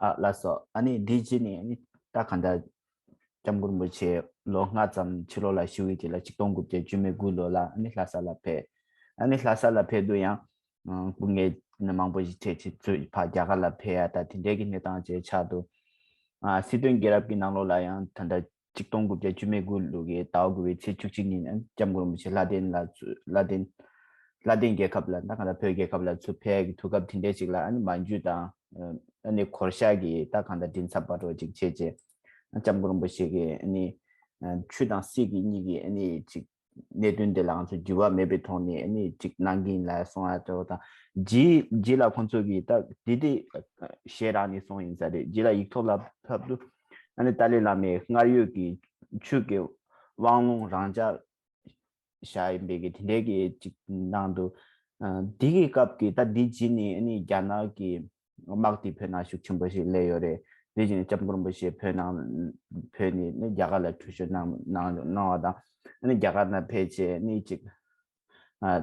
ཨ་ལགས་སོ། ཨ་ནི་འདི་རྗེས་ནས་ཨ་ནི་ད་ག་འདྲ་ ལྕམ་སྐུ་རིན་པོ་ཆེ་ལོ་ལྔ་ཙམ་ཕྱི་ལོགས་ལ་བཞུགས་ཡོད་ཅིག་ལ་ཆིག་སྟོང་དགུ་བརྒྱ་བཅུ་མེད་དགུ་ལོ་ལ་ཨ་ནི་ལྷ་ས་ལ་ཕེབས། ཨ་ནི་ལྷ་ས་ལ་ཕེབས་དུས་ཡང་སྐུ་ངལ་མང་པོ་ཞིག་འཕྲད་ཅིག་ཚུར་ཕར་རྒྱ་གར་ལ་ཕེབས་ཡ་ད་དེ་འདྲའི་གི་གནས་སྟངས་ཅིག་ཆགས་འདུག་ཨ་སྲིད་དོན་རྒྱལ་རབས་ཀྱི་ནང་ལོགས་ལ་ཡང་ད་ལྟ་ཆིག་སྟོང་དགུ་བརྒྱ་བཅུ་མེད་དགུ་ལོ་གི་ཟླ་བ་དགུ་པའི་ཚེས་བཅུ་གཅིག་ཉིན་ཨ་ལྕམ་སྐུ་རིན་པོ་ཆེ་ལྷ་ལྡན་ལ་ཚུར་ལྷ་ལྡན་ལྷ་ལྡན་རྒྱལ་ཁབ་ལ་ད་གང་ལྟར་བོད་རྒྱལ་ཁབ་ལ་ཚུར་ཕེབས་ཡ་གི་དུས་སྐབས་དེ་འདྲའི་ཞིག་ལ་ཨ་ནི་མན་ཇུ་དང་ཨ་ནི་གོར་ཤ་གི་ད་གང་ལྟར་མགྲིན་ཚབ་པ་འདྲ་བོ་ཅིག་བྱས་རྗེས་ཨ་ལྕམ་སྐུ་རིན་པོ་ཆེ་གི་ཨ་ནི་ཆོས་དང་སྲིད་ཀྱི་གཉིས་ཀྱི་ཨ་ནི་ཅིག་གནད་དོན་དེ་ལ་ང་ཚོ་འགྱུར་བ་མེད་པའི་ཐོག་ནས་ཨ་ནི་ཅིག་གནང་གི་ཡིན་ལ་གསུང་ཡ་འདྲ་བོ་དང་རྗེས་རྗེས་ལ་ཁོང་ཚོ་གིས་ད་དེ་དེ་གཞས་རག་ནས་གསུངས་ཡིན་ས་རེད། རྗེས་ལ་ཡིག་ཐོག་ལ་ཕབ་དུས་ཨ་ནི་ཏཱ་ལའི་བླ་མའི་སྔར་ཡོད་ཀྱི་ཆོས་ཀྱི་དབང་ལུང་རང་འཇགས་བཞག་ཡིན་པའི་གི་དེ་འདྲའི་གི་ཅིག་གནང་འདུག་ཨ་འདི་གི་སྐབས་ཀྱི་ད་འདི་རྗེས་ནས་ཨ་ནི་རྒྱ་ནག་གི་དམག་དེ་བོད་ནང་ཤུགས་ཆེན་པོ་ཞིག་སླེབས་ཡོད་རེད། དེ་བཞིན་ལྕམ་སྐུ་རིན་པོ་ཆེ་བོད་ནང་བོད་ནས་ནི་རྒྱ་གར་ལ་འགྲུལ་བཞུད་གནང་གནང་གནང་བ་དང་ཨ་ནི་རྒྱ་གར་ནང་ཕེབས་བྱས་ནི་ཅིག་ཨ་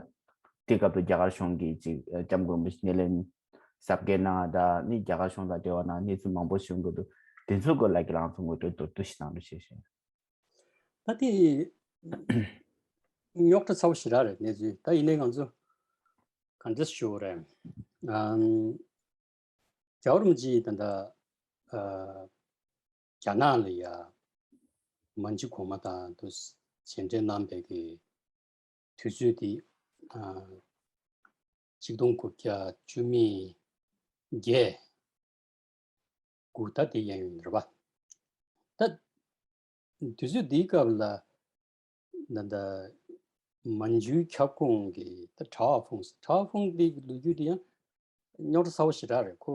དེ་སྐབས་དུ་རྒྱ་གར་གཞུང་གིས་ཅིག་ལྕམ་སྐུ་རིན་པོ་ཆེ་སྣེ་ལེན་གཟབ་རྒྱས་གནང་བ་དང་ནི་རྒྱ་གར་གཞུང་དང་འབྲེལ་བ་གནང་གནས་ཚུལ་མང་པོ་བྱུང་གི་འདུག་དེ་ཚོའི་སྐོར་ལ་ཁྱེད་རང་ཚོ་ངོ་སྤྲོད་མདོར་བསྡུས་ཤིག་གནང་རོགས་ཞེས་ཞུ། ད་དེ་རྙོག་དྲ་ཚ་བོ་ཞེ་དྲག་རེད། གནས་ཚུལ་ད་ཡིན་ནའི་ང་ཚོ་ག་འདྲ་ཞུ་དགོས་རེད། ཨམ། རྒྱལ་བ་རིན་པོ་ཆེ་ད་ལྟ་ཨ་རྒྱ་ནག་ལ་ཡ་མན་ཇུ་གོང་མ་དང་དུ་མཇལ་འཕྲད་གནང་པའི་གི་དུས་ཚོད་དེ་ཨ་ཆིག་སྟོང་དགུ་བརྒྱ་བཅུ་མེད་བརྒྱད་དགུ་ཟླ་དེ་ཡན་ཡོད་རེད་པ། ད་དུས་ཚོད་འདིའི་སྐབས་ལ་ད་ལྟ་མན་ཇུའི་ཁྱབ་ཁོངས་ཀྱི་ད་དྲ་བ་ཕུང་ཟེར། དྲ་བ་ཕུང་འདི་གི་ལོ་རྒྱུས་འདི་ཡང་རྙོག་དྲ་ཚ་བོ་ཞེ་དྲག་རེད། ཁོ་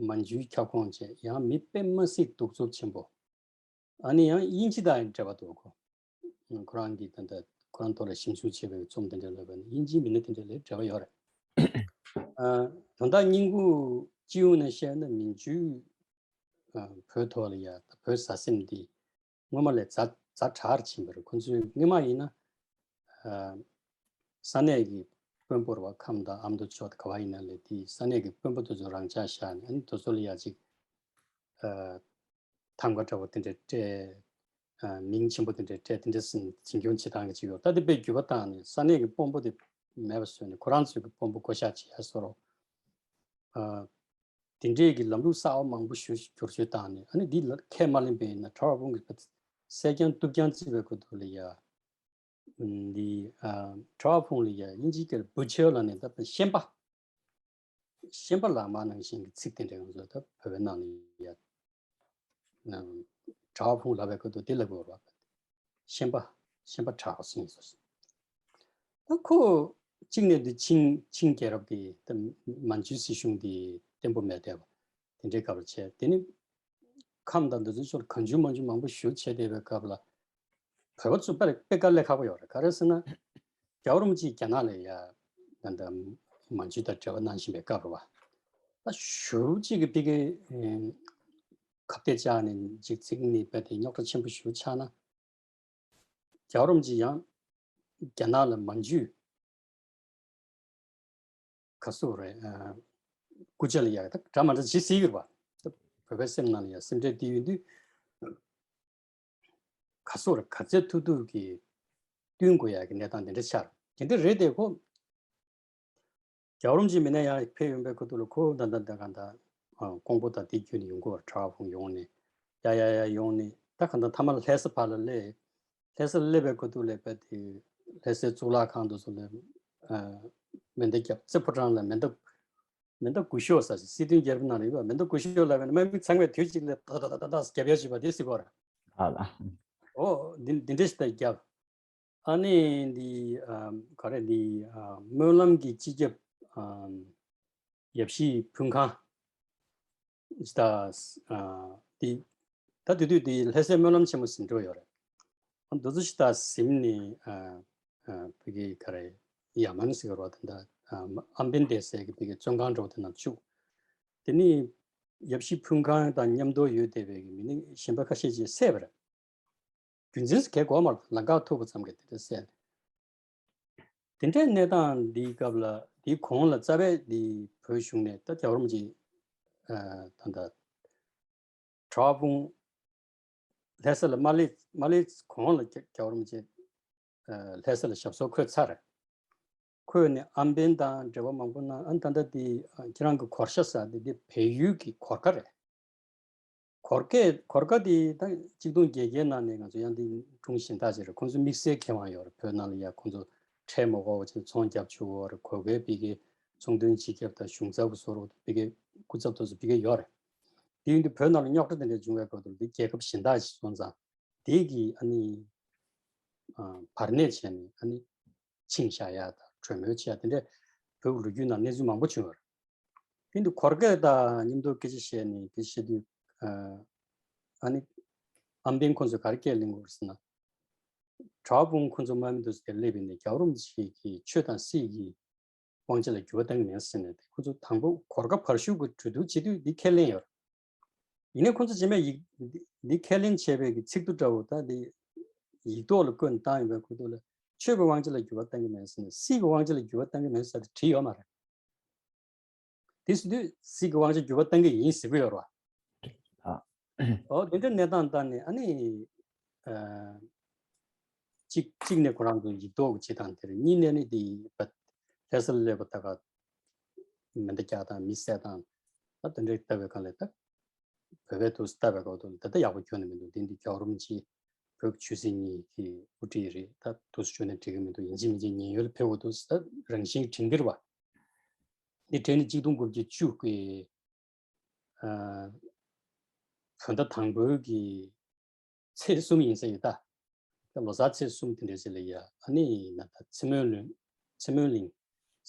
མན་ཇུའི་ཁྱབ་ཁོངས་བྱས་ཡང་མི་དཔེ་མ་སྲིད་གདུག་རྩུབ་ཆེན་པོ། ཨ་ནི་ཡང་དབྱིན་ཇི་དང་འབྲེལ་བ་འདུག་ཁོ། ཁོ་རང་གིས་ད་ལྟ་ཁོ་རང་ཐོག་ལ་ཞིབ་འཇུག་བྱས་པའི་རྩོམ་དེ་འདྲ་ལབ་པ་ནི་དབྱིན་ཇིའི་མི་སྣ་དེ་འདྲ་ལ་འབྲེལ་བ་ཡོད་རེད། ཨ། དོན་དག་སྙིང་པོ་སྤྱི་ཡོངས་ནས་བཤད་ན་མན་ཇུ་ཨ་བོད་ཐོག་ལ་ཡ་ད་བོད་ཟ་སེམས་འདི་སྔོན་མ་ལས་ཛ་ཛ་དྲག་ཕྱིན་པ་རེད། ཁོ་ཚོས་སྔོན་མ་ཡིན་ན་ཨ་ས་གནས་ཀྱི་དཔོན་པོ་རེད་པ། ཁམས་དང་ཨ་མདོ་ཕྱོགས་དང་ག་བ་ཡིན་ན་ལས་དེ་ས་གནས་ཀྱི་དཔོན་པོ་དེ་ཚོ་རང་འཇགས་བཞག་ནས་ཨ་ནི་དེ་ཚོ་ལ་ཡ་ཅིག་ཨ་ཐང་ག་འདྲ་བོ་དེ་འདྲ་སྤྲད། ཨ་མིང་ཆེན་པོ་དེ་འདྲ་སྤྲད། དེ་འདྲ་ཟིན་འཛིན་སྐྱོང་བྱེད་སྟངས་ཀྱི་ཅིག་ཡོད། ད་དེ་དཔེ་འགྱུར་བ་བཏང་ནས་ས་གནས་ཀྱི་དཔོན་པོ་དེ་མེད་པ་བཟོས་ནས་ཁོ་རང་ཚོའི་གི་དཔོན་པོ་བསྐོ་བཞག་བྱེད་ཡ་བཟོ་རོགས། ཨ་དེ་འདྲའི་གི་ལམ་ལུགས་གསར་བ་མང་པོ་ཞུ་བསྒྱུར་བཅོས་བཏང་ནས་ཨ་ནི་འདི་ལ་ཁས་མ་ལེན་པ་ཡིན་ན་དྲ་བ་ཕུང་གི་བསད་རྐྱང་གཏུབ་རྐྱང་བརྩིས་པའི་ཁུལ་དུ་ལ་ཡ། འདི་ཨ་དྲ་བ་ཕུང་ལ་ཡ་དབྱིན་ཇིའི་སྐད་ལ་བུ་ཆེ་ལ་ནས་ད་ཤན་པ། ཤན་པ་ལགས་མ་ནང་བཞིན་གྱི་ཚིག་དེ་འདྲ་ང་ཚོ་ད་བོད་པའི་ནང་ནས་ཡ་ནང་དྲ་བ་ཕུང་ལབ་པའི་སྐབས་དུ་དེ་ལབ་དགོས་རེད་པ། ཤན་པ་ཤན་པ་དྲ་བ་ཟེར་ནས་སོ། ད་ཁོ་གཅིག་ནས་འདི་ཆིང་ཆིང་རྒྱལ་རབས་ཀྱི་ད་མན་ཇུའི་སྲིད་གཞུང་འདི་བརྟན་པོ་མེད་བསྡད་པ་དེ་འདྲའི་སྐབས་ལ་བྱས། དེ་ནི་ཁམས་དང་འདི་ཚོའི་ཕྱོགས་ལ་གང་བྱུང་མང་བྱུང་མང་པོ་ཞུ་བྱས་བསྡད་པའི་སྐབས་ལ། བོད་པ་ཚོ་དཔེ་དཔེ་དཀའ་ལས་ཁག་པོ་ཡོད་རེད། ག་རེ་ཟེར་ན། རྒྱལ་བ་རིན་པོ་ཆེ་རྒྱ་ནག་ལ་ཡ་ད་ལྟ་མན་ཇུ་དང་འབྲེལ་བ་གནང་བཞིན་པའི་སྐབས་རེད་པ། ད་ཞུ་གཅིག་གི་ཕ་གི་ཁ་གཏད་བཅག་ནས་འཇིག་ཚིག་ནི་རྦད་དེ་རྙོག་དྲ་ཆེན་པོ་ཞུ་ཆགས་ན། རྒྱལ་བ་རིན་པོ་ཆེ་ཡང་རྒྱ་ནག་ལ་མན་ཇུ། ག་སུ་རེད། ཨ་སྐུ་ཕྱྭ་ལ་ཡ་ད་འདྲ་མ་འདྲ་ཇི་སྲིད་ཡོད་པ། བོད་པའི་སེམས་ནང་ལ་ཡ་སེམས་ཁྲལ་དེ་ཡོད་དུས། ག་སུ་རེད། ག་ཚད་ཐུབ་ཐུབ་ཀྱིས་བསྟུན་དགོས་ཡ་གི་གནས་སྟངས་དེ་འདྲ་ཆགས་རེད། དེ་འདྲ་རེད་དེ་ཁོ། རྒྱལ་བ་རིན་པོ་ཆེ་མི་སྣ་ཡང་ཕེབས་ཡོང་པའི་ཁུལ་དུ་ལ་ཁོ་ད་ད་ད་ག་ད་ཀོང་པོ་དང་དེ་བརྒྱུད་ནས་ཡོང་གི་ཡོད་རེད། དྲ་བ་ཕུང་ཡོང་ནས་ཡ་ཡ་ཡ་ཡོང་ནས་ད་ག་ད་མཐའ་མ་ལ་ལྷ་ས་ཕར་ལ་སླེབས། ལྷ་སར་སླེབས་པའི་ཁུལ་དུ་ལ་བལ་དེ་ལྷ་སའི་གཙུག་ལག་ཁང་དུ་སོགས་ལ་མེ་མདའ་བརྒྱབ། རྩེ་ཕོ་བྲང་ལ་མེ་མདའ་མེ་མདའ་སྒུར་ཤོག་ཟེར། སྲིད་དོན་རྒྱལ་པོ་ནང་ལ་ཡོད་པ་མེ་མདའ་སྒུར་ཤོག་ལབ་པ་ནི་དམག་མི་ཚང་མས་དུས་གཅིག་ལ་ཏག་ཏག་ཏག་ཏག་ཏག་བརྒྱབ་ཡ་བྱེད་པ་དེ་སྲིད་གོ་ར། ཨ་ལ། ཨོ་འདི་འདི་འདྲ་ཞིག་ད་བརྒྱབ། ཨ་ནི་འདི་ག་རེ་འདི་སྨོན་ལམ་གྱི་སྤྱི་ཁྱབ་ཡབ་གཞིས་ཕུན་ཁང་། ད་ཨ་དེ་ད་དེ་དུས་དེ་ལྷ་སའི་སྨོན་ལམ་ཆེན་མོ་ཟིན་འགྲོ་ཡོད་རེད། ཨ་འདི་ཚོ་ཞིག་ད་ཟིན་ནས་ཨ་ཨ་བོད་ཀྱི་ག་རེ་ཡ་མན་ཟེར་བ་ད་ཨ་ཨམ་བན་སྡེ་སའི་གི་བོད་ཀྱི་བཙོན་ཁང་འགྲོ་དེ་ནང་བཅུག་དེ་ནས་ཡབ་གཞིས་ཕུན་ཁང་དང་མཉམ་དུ་ཡོད་བསྡད་པའི་གི་མི་སྣ་གཞན་པ་ཁ་ཤས་ཅིག་བསད་པ་རེད། རྒྱུ་མཚན་གས་གོ་མ་ལ་ལང་ཀ་ཐུག་པ་ཙམ་གྱིས་དེ་འདྲ་བསད། དེ་འདྲའི་གནས་སྟངས་འདིའི་སྐབས་ལ་འདིའི་གོང་ལ་རྩ་བའི་འདི་བོད་གཞུང་ནས་ད་རྒྱལ་བ་རིན་པོ་ཆེ་ད་ལྟ་དྲ་བ་ཕུང་ ལྷ་ས་ལ་མ་སླེབས་མ་སླེབས་གོང་ལ་རྒྱལ་བ་རིན་པོ་ཆེ་ལྷ་ས་ལ་ཞབས་སོར་འཁོད་ཚར། འཁོད་ནས་ཨམ་བན་དང་འབྲེལ་བ་མང་པོ་གནང་། ཨ་ནི་ད་ལྟ་དེ་ཁྱེད་རང་གི་གོར་ཤ་ཟེར་དེ་དེ་བལ་ཡུལ་གྱི་གོར་ཁ་རེད། གོར་ཁ་གོར་ཁ་དེ་ད་གཅིག་སྟོང་བརྒྱད་བརྒྱའི་ནང་ནས་ང་ཚོ་ཡང་དེ་སྒྲུང་གཞན་དག་ཅིག་རེད། ཁོང་ཚོ་དམིགས་བསལ་མཁས་དབང་ཡོད་རེད། བོད་ནང་ལ་ཡ་ཁོང་ཚོ་ཁྲལ་མ་དགོས་པ་བྱས་ཚོང་རྒྱབ་ཆོག་གོ་རེད། གོ་གལ་ཕ་གི་ཚོང་དོན་སྤྱི་ཁྱབ་དང་གཞུང་ཚབ་ཀྱི་བཟོ་རོགས་ཕ་གི་སྐུ་ཚབ་དེ་ཚོ་ཕ་གི་ཡོད་རེད། དེ་ཡིན་དུས་བོད་ནང་ལ་རྙོག་དྲ་དེ་འདྲ་བྱུང་བའི་སྐབས་དུ་དེ་རྒྱལ་ཁབ་གཞན་དག་ཞིག་སོང་ཙང་དེ་གི་ཨ་ནི་བར་གནས་བྱས་ནས་ཨ་ནི་ཆིངས་བཞག་ཡ་དང་གྲོས་མོལ་བྱེད་ཡ་དེ་འདྲ་བོད་ཀྱི་ལོ་རྒྱུས་ནང་གནས་ཚུལ་མང་པོ་བྱུང་ཡོད་རེད། དེ་འདི་གོར་ཁ་དང་མཉམ་དུ་སྐད་ཆ་བཤད་ནས་དེ་བཤད་དུས་ཨ་ནི་ཨམ་བན་ཁོང་ཚོས་ག་རེ་སྐད་གླེང་གི་ཡོད་རེད་ཟེར་ན། གྲྭ་པ་ཕུང་ཁོང་ཚོ་དམག་མི་དེ་ཚོ་དེར་སླེབས་པ་ཡིན་ན་རྒྱལ་བ་རིན་པོ་ཆེ་གི་ཆོས་དང་སྲིད་ཀྱི་དབང་ཆ་ལ་འགྱུར་བ་གཏང་གི་མེད་ཟེར་ནས་དེ་ཁོ་ཚོ་དང་པོ་གོར་ཁ་བར་བཞུགས་ཀྱི་གྲོས་བསྡུར་བྱེད་དུས་འདི་ཁས་ལེན་ཡོད་རེད། ཡིན་ནའི་ཁོ་ཚོ་རྗེས་མ་ཡིག་འདི་འདི་ཁས་ལེན་བྱས་པའི་གི་ཚིག་ཐོ་འདྲ་བོ་ད་འདི་ཡིག་ཐོག་ལ་བཀོད་ནས་བཏང་ཡོད་པའི་ཁོ་ཚོ་ལ་ཆོས་ཀྱི་དབང་ཆ་ལ་འགྱུར་བ་གཏང་གི་མེད་ཟེར་ནས་སྲིད་ཀྱི་དབང་ཆ་ལ་འགྱུར་བ་གཏང་གི་མེད་ཟེར་ཏེ་བྲིས་ཡོད་མ་རེད། དེ་ཟེར་དུས་སྲིད་ཀྱི་དབང་ཆ་འགྱུར་བ་གཏང་གི་ཡིན་ཟེར་གི་ཡོད་རེད་བ། ཨ། ཨོ་དེ་འདྲའི་གནས་སྟངས་ལྟར་ནས་ཨ་ནི་ཨ། གཅིག་གཅིག་ནས་ཁོ་རང་ཚོ་ཡིག་ཐོག་གི་བྱེད་སྟངས་དེ་རེད། གཉིས་ནས་ནི་དེ་ལྷ་ས་ལ་སླེབས་པ་ད་ག་མེ་མདའ་རྒྱག་སྟངས་མི་བསད་སྟངས་ད་དེ་འདྲའི་ལྟ་བའི་སྒང་ལ་ད་བོད་པའི་དུས་ལྟ་བའི་སྐབས་དུ་ད་ལྟ་ཡག་པོ་ཁྱོན་ནས་མི་འདུག་དེ་འདི་རྒྱལ་བ་རིན་པོ་ཆེ་བོད་ཀྱི་ཆོས་སྲིད་གཉིས་ཀྱི་དབུ་ཁྲིད་རེད། ད་དུས་སུ་ཆོས་ནས་འགྲིག་གི་མི་འདུག་ཡིན་གཅིག་མིན་གཅིག་ཉེན་གཡོལ་ཕེབས་དགོས་འདུག་ད་རང་བཞིན་དྲན་གྱི་རེད་བ། འདི་དྲན་ནས་གཅིག་སྟོང་དགུ་བརྒྱ་བཅུ་གི་ཨ། བོད་ཟླ་དང་པོའི་གི་ཚེས་གསུམ་ཡིན་ས་ཡོད་ད། ད་ལོ་གསར་ཚེས་གསུམ་དེ་འདྲ་ཞིག་ལ་ཡ་ཨ་ནི་ན་ད་ཚེ་སྨོན་གླིང་ཚེ་སྨོན་གླིང་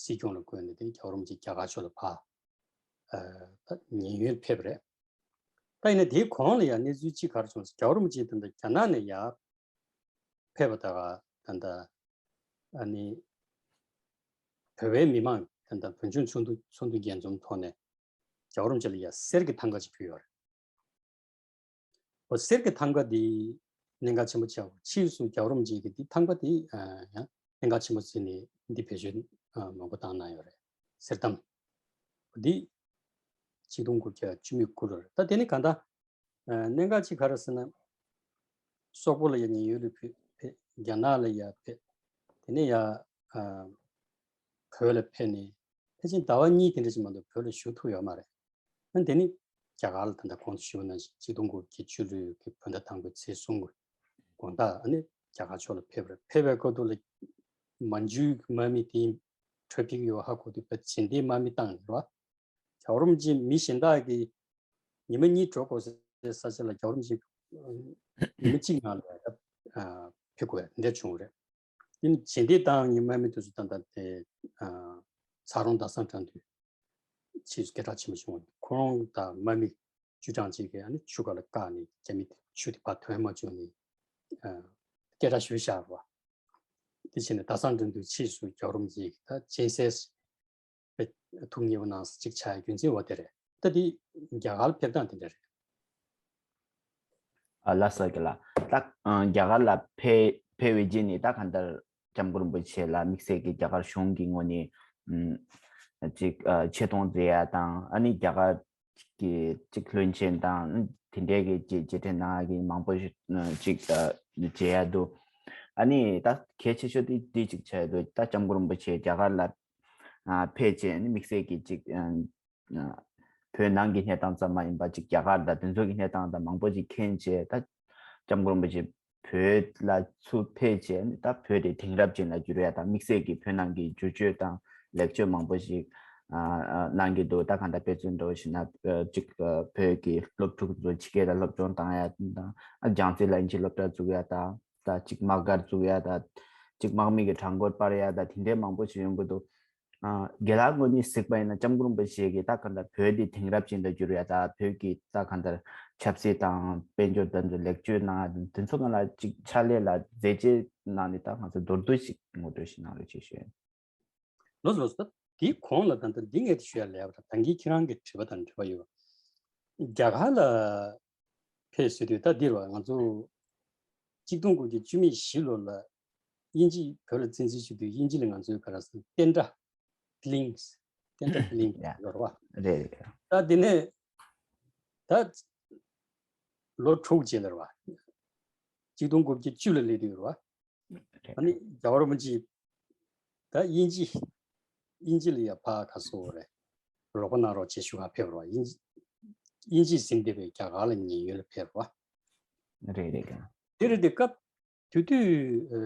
སྲིད་སྐྱོང་ལ་བསྐོས་ནས་དེ་རྒྱལ་བ་རིན་པོ་ཆེ་རྒྱ་གར་ཕྱོགས་ལ་ཕར་ཨ། ད་ཉེན་གཡོལ་ཕེབས་པ་རེད། ད་ཡིན་ན་དེའི་གོང་ལ་ཡང་གནས་ཚུལ་གཅིག་ག་རེ་བྱུང་ཟེར་རྒྱལ་བ་རིན་པོ་ཆེ་ད་ལྟ་རྒྱ་ནག་ནས་ཡར་ཕེབས་པ་ད་ག་ད་ལྟ་ཨ་ནི་བོད་པའི་མི་མང་ད་ལྟ་བོད་ལྗོངས་ཚོགས་འདུ་ཚོགས་འདུ་རྒྱས་འཛོམས་ཐོག་ནས་རྒྱལ་བ་རིན་པོ་ཆེ་ལ་ཡང་གསེར་གྱི་ཐང་ག་ཅིག་ཕུལ་ཡོད་རེད། འོ་གསེར་གྱི་ཐང་ག་འདི་གནད་འགག་ཆེན་པོ་ཆགས། ཕྱིས་སུ་རྒྱལ་བ་རིན་པོ་ཆེ་གིས་འདི་ཐང་ག་འདི་ཡང་གནད་འགག་ཆེན་པོ་བརྩིས་ནས་འདི་བེད་སྤྱོད་མང་པོ་བཏང་གནང་ཡོད་རེད། གསེར་ཐང་འདི་ཆིག་སྟོང་དགུ་བརྒྱ་བཅུ་མེད་དགུ་ལོར། ད་དེ་ནི་གང་ལྟར་གནད་འགག་ཅིག་ག་རེ་ཟེར་ན། སོག་པོ་ལ་ཡ་ཉེན་གཡོལ་ལ་ཕེབས། རྒྱ་ནག་ལ་ཡ་ཕེབས། དེ་ནས་ཡ་བོད་ལ་ཕེབས་ནས་ཕལ་ཆེར་ཟླ་བ་གཉིས་དེ་འདྲ་ཞིག་མ་གཏོགས་བོད་ལ་བཞུགས་ཐུབ་ཡོད་མ་རེད། ཨ་ནི་དེ་ནི་རྒྱ་གར་ལ་ད་ལྟ་གོང་དུ་ཞུས་པ་ནང་བཞིན་ཆིག་སྟོང་དགུ་བརྒྱ་བཅུ་དྲུག་གི་བོད་ཟླ་དང་པོའི་ཚེས་གསུམ་གྱི་དགོང་དག་ཨ་ནི་རྒྱ་གར་ཕྱོགས་ལ་ཕེབས་པ་རེད། ཕེབས་པའི་སྐབས་དུ་ལ་མན་ཇུའི་དམག་མི་དེ་འཕྲོས་ཕེབས་ཀྱི་ཡོད་ཧ་གོ་དུས་བོད་དེ་འདྲའི་དམག་མི་བཏང་ནས་རེད་བ། རྒྱལ་བ་རིན་པོ་ཆེ་མི་གཞན་དག་གིས་ཉི་མ་གཉིས་འགྲོ་དགོས་སའི་ས་ཆ་ལ་རྒྱལ་བ་རིན་པོ་ཆེ་ཉི་མ་གཅིག་ནང་ལ་ཕེབས་དགོས་འདྲ་བྱུང་བ་རེད། དེ་ནི་རྗེས་འདེད་བཏང་ཉི་མ་མི་དུས་སུ་ད་ལྟ་དེ་ཚ་རོང་ཟླ་བཟང་དགྲ་འདུལ་ཆེས་སུ་སྐད་གྲགས་ཆེན་པོ་བྱུང་བ་རེད། ཁོ་རང་དང་དམག་མི་བཅུ་གྲངས་གཅིག་གིས་ཨ་ནི་ཆུ་ཁ་ལ་བཀག་ནས་རྒྱ་མི་དེ་ཆུ་དེ་ཕར་ཐོན་མ་བཅུག་ནས་སྐད་གྲགས་ཞུས་བཞག་པ། དེ་བྱས་ནས་ཟླ་བཟང་དགྲ་འདུལ་ཆེས་སུ་རྒྱལ་བ་རིན་པོ་ཆེ་གིས་ད་སྤྱན་གསལ་ཐུགས་མཉེས་པོ་གནང་ས་གཅིག་ཆགས་ཡ་རྒྱུ་མཚན་འོ་དེ་རེད། ད་དེ་རྒྱ་གར་ཕེབས་སྟངས་དེ་འདྲ་རེད། ཨ་ལགས་སོ་རྒན་ལགས། ད་རྒྱ་གར་ལ་ཕེབས་ཕེབས་པའི་རྗེས་ནས་ད་གང་ལྟར་སྐྱབས་མགོན་རིན་པོ་ཆེ་ལ་དམིགས་བསལ་གྱི་རྒྱ་གར་གཞུང་གི་ངོས་ནས་ཅིག་ཆེ་མཐོང་མཛད་ཡ་དང་ཨ་ནི་རྒྱ་གར་གྱི་ཅིག་བློན་ཆེན་དང་དེ་འདྲའི་གི་ཅིག་མཇལ་འཕྲད་གནང་ཡ་གི་མང་པོ་ཞིག་ཅིག་མཇལ་ཡ་འདུག་ཨ་ནི་ད་གལ་ཆེ་ཤོས་དེ་དེ་ཅིག་ཆགས་འདུག་ད་སྐྱབས་མགོན་རིན་པོ་ཆེ་རྒྱ་གར་ལ་ཕེབས་རྗེས་ཨ་ནི་དམིགས་བསལ་གྱི་ཅིག་བོད་ནང་གི་གནས་སྟངས་ཙམ་མ་ཡིན་པ་ཅིག་རྒྱ་གར་དང་དེ་ཚོ་གི་གནས་སྟངས་དང་མང་པོ་ཅིག་མཁྱེན་བྱས། ད་སྐྱབས་མགོན་རིན་པོ་ཆེ་བོད་ལ་ཚུར་ཕེབས་བྱས་ད་བོད་དེ་དེང་རབས་ཅན་ལ་བསྒྱུར་ཡ་དང་དམིགས་བསལ་གྱི་བོད་ནང་གི་བསྒྱུར་བཅོས་དང་ལེགས་བཅོས་མང་པོ་ཞིག་གནང་གི་འདུག་ད་གང་ལྟར་དཔེ་མཚོན་འདྲ་བོ་ཞིག་ན་ཅིག་བོད་ཀྱི་སློབ་ཕྲུག་ཚོ་ཕྱི་རྒྱལ་ལ་སློབ་སྦྱོང་བཏང་ཡ་དང་རྒྱལ་རྩེ་ལ་དབྱིན་ཇི་སློབ་གྲྭ་བཙུགས་ཡ་དང་ད་ཅིག་དམག་སྒར་བཙུགས་ཡ་དང་ཅིག་དམག་མི་གི་གྲངས་འབོར་སྤར་ཡ་དང་དེ་འདྲའི་མང་པོ་ཞིག་ཡོང་གི་འདུག་ཨ། རྒན་ལགས་ངོས་ནས་གཟིགས་པ་ཡིན་ན་སྐྱབས་མགོན་རིན་པོ་ཆེ་གིས་ད་གང་ལྟར་བོད་འདི་དེང་རབས་ཅན་དུ་བསྒྱུར་ཡ་ད་བོད་ཀྱི་ད་གང་ལྟར་ཆབ་སྲིད་དང་དཔལ་འབྱོར་དང་ཚོ་ལེགས་བཅོས་གནང་ཡ་དང་དེ་ཚོ་གང་ལ་ཅིག་ཕྱག་ལས་ལ་མཛད་རྗེས་གནང་ནས་ད་ང་ཚོ་མདོར་བསྡུས་ཤིག་ངོ་སྤྲོད་ཞིག་གནང་རོགས་ཞེས་ཞུ། ལོ་ལོ་ད་དེའི་གོང་ལ་ད་ལྟ་འདི་ངས་དེ་ཞུ་ཡ་ལས་པ་ད་གིན་ཁྱེད་རང་གི་དྲི་བ་དང་འབྲེལ་བ་ཡོད། རྒྱ་གར་ལ་ཕེབས་ཟེར་དུས་ད་འདིར་བ་ང་ཚོ་གཅིག་སྟོང་དགུ་བརྒྱ་བཅུ་མེད་བཞི་ལོ་ལ་དབྱིན་ཇི་བོད་ལ་བཙན་འཛུལ་བྱེད་དུས་དབྱིན་ཇི་ལ་ང་ཚོའི་ག་རེ་ཟེར་ཏན་ཏྲ་ལིང་ཏན་ཏྲ་ལིང་ཡ་ཡོད་རེད་བ། རེད་རེད། ད་དེ་ནས་ད་ལོ་དྲུག་རྗེས་ལ་རེད་བ། ཆིག་སྟོང་དགུ་བརྒྱ་བཅུ་ལ་སླེབས་དུས་རེད་བ། ཨ་ནི་རྒྱལ་བ་རིན་པོ་ཆེ་ད་དབྱིན་ཇི་དབྱིན་ཇི་ལ་ཡ་ཕ་ག་སོ་རེད། རོགས་པ་གནང་རོགས་བྱེད་ཞུ་ག་ཕེབས་རོགས། དབྱིན་ཇི་དབྱིན་ཇི་ཟིན་བསྡད་པའི་རྒྱ་གར་ལ་ཉེན་གཡོལ་ཕེབས་རོགས། རེད་རེད་ག་དེ་རེད་དེ་སྐབས་དེ་དུས་ཨ་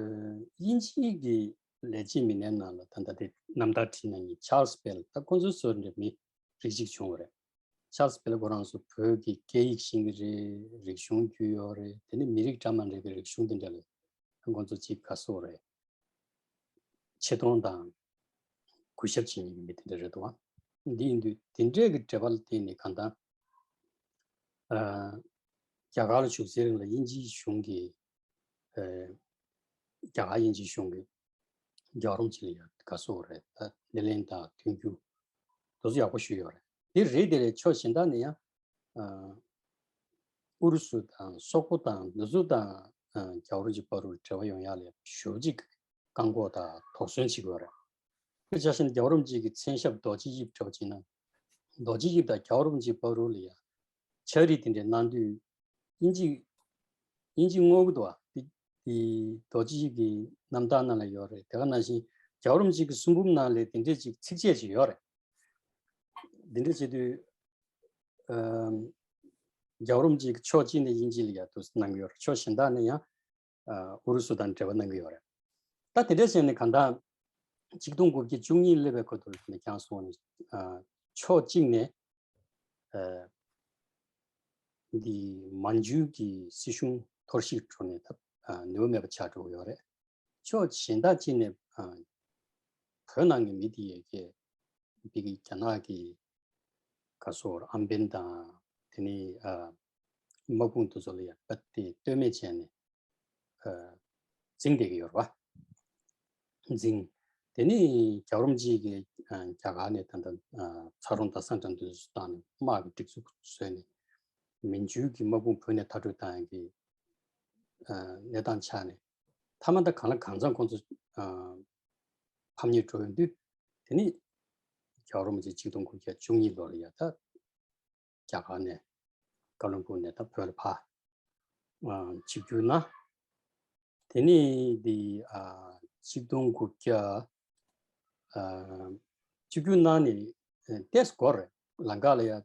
དབྱིན་ཇི་གི་ལས་བྱེད་མི་སྣའི་ནང་ལ་ད་ལྟ་དེ་རྣམ་ཐར་བྲིས་གནང་མཁན་ཆཱལ་སི་བེལ། ད་ཁོང་ཚོའི་བཟོ་འདྲ་མི་རིགས་གཅིག་བྱུང་བ་རེད། ཆཱལ་སི་བེལ་ཁོ་རང་ཚོ་བོད་ཀྱི་སྐད་ཡིག་ཤེས་ཀྱི་རེད། རིག་གཞུང་རྒྱུས་ཡོད་རེད། དེ་ནས་མི་རིགས་འདྲ་མ་འདྲ་གི་རིག་གཞུང་དེ་འདྲ་ལ་ཁོང་ཚོ་གཅིག་ག་སོ་རེད། ཆེ་མཐོང་དང་གུས་ཞབས་བྱེད་མཁན་གྱི་མི་དེ་འདྲ་རེད་འདུག་ཨ། འདི་ཡིན་དུས་དེ་འདྲའི་གི་འབྲེལ་བ་ལ་བརྟེན་ནས་གང་ལྟར་ཨ་རྒྱ་གར་ལ་བཞུགས་སའི་རིང་ལ་དབྱིན་ཇིའི་གཞུང་གི་ཨ་རྒྱ་གར་དབྱིན་ཇིའི་གཞུང་གི་རྒྱལ་བ་རིན་པོ་ཆེ་ལ་ཡང་དགའ་ཚོར་རེད། ད་སྣེ་ལེན་དང་མཐུན་འགྱུར་དེ་ཚོ་ཡག་པོ་ཞུས་ཡོད་རེད། དེ་རེད་དེ་རེད། ཕྱོགས་གཞན་དག་ནས་ཡང་ཨ་ཨུ་རུ་སུ་དང་སོག་པོ་དང་འདི་ཚོ་དང་ཨ་རྒྱལ་བ་རིན་པོ་ཆེ་བར་དུ་འབྲེལ་བ་ཡོང་ཡག་ལ་ཞེ་པོ་ཅིག་བཀག་འགོག་དང་དོགས་ཟོན་བྱེད་ཀྱི་ཡོད་རེད། དཔེ་ཆ་བཞག་ན་རྒྱལ་བ་རིན་པོ་ཆེ་གི་མཚན་ཞབས་རྡོ་རྗེ་དབྱིབས་འབྲེལ་བ་བྱས་ན། རྡོ་རྗེ་དབྱིབས་དང་རྒྱལ་བ་རིན་པོ་ཆེ་བར་དུ་ལ་ཡང་ཕྱག་བྲིས་དེ་འདྲ་གནང་དུས་དབྱིན་ཇི་དབྱིན་ཇི་ངོ་གི་འདུག་བ། དེ་དེ་རྡོ་རྗེ་དབྱིབས་ཀྱི་རྣམ་ཐར་ནང་ལ་ཡོད་རེད། དེ་ག་ནང་བཞིན་རྒྱལ་བ་རིན་པོ་ཆེ་གི་གསུང་འབུམ་ནང་ལ་དེ་འདྲས་ཅིག་ཚིགས་བཅད་ཅིག་ཡོད་རེད། དེ་འདྲས་བྱེད་དུས་ཨམ། རྒྱལ་བ་རིན་པོ་ཆེ་གི་ཕྱོགས་གཅིག་ནས་དབྱིན་ཇི་ལ་ཡ་དུ་གནང་གི་ཡོད་རེད། ཕྱོགས་གཞན་དག་ནས་ཡང་ཨ་ཨུ་རུ་སུ་དང་འབྲེལ་བ་གནང་གི་ཡོད་རེད། ད་དེ་འདྲས་བྱས་ནས་གང་ལྟར་ཆིག་སྟོང་དགུ་བརྒྱ་བཅུ་གཉིས་སླེབས་པའི་ཁ་ཐུག་ལ་ནས་ཀྱང་སོང་ནས་ཨ་ཕྱོགས་གཅིག་ནས་ཨ་འདི་མན་ཇུ་གི་སྲིད་གཞུང་འཐོར་ཞིག་འགྲོ་ནས་ད་ཨ་ནུས་པ་མེད་པ་ཆགས་འགྲོ་གི་ཡོད་རེད། ཕྱོགས་གཞན་དག་ཅིག་ནས་ཨ་བོད་ནང་གི་མི་དེ་ཡས་ཀྱི་བི་གི་རྒྱ་ནག་གི་ག་སོ་ཨམ་བན་དང་དེ་ནས་ཨ་དམག་དཔུང་དེ་ཚོ་ལ་ཡ་བལྟ་སྟེ་ལྟོས་མེད་བྱས་ནས་ཨ་འཛིང་བསྡད་ཀྱི་ཡོད་རེད་བ། འཛིང་། དེ་ནས་རྒྱལ་བ་རིན་པོ་ཆེ་གིས་ཨ་རྒྱ་གར་ནས་ད་ལྟ་ཨ་ཚ་རོང་རྡ་ས་འགྲམ་དུ་བཏང་ནས་དམག་གི་སྒྲིག་འཛུགས་བཟོས་ནས་མན་ཇུ་གི་དམག་དཔུང་བོད་ནས་མཐའ་སྐྲོད་བཏང་ཡག་གི་ཨ་གནས་སྟངས་ཆགས་ནས་མཐའ་མ་ད་གང་ལ་གང་འཚམ་ཁོང་ཚོ་ཨ་ཕམ་ཉེས་འགྲོ་ཡོང་དུས། དེ་ནས་རྒྱལ་བ་རིན་པོ་ཆེ་ཆིག་སྟོང་དགུ་བརྒྱ་བཅུ་གཉིས་ལོར་ཡ་ད་རྒྱ་གར་ནས་ཀ་ལོན་སྦུག་ནས་ད་བོད་ལ་ཕར་ཨ་ཆིབས་བསྒྱུར་གནང་། དེ་ནས་འདི་ཨ་ཆིག་སྟོང་དགུ་བརྒྱ་ཨ་བཅུ་དགུ་ནང་ནས་ཨ་ཏེས་སྐོར་རེད། ལམ་ཁ་ལ་ཡ་ཨ་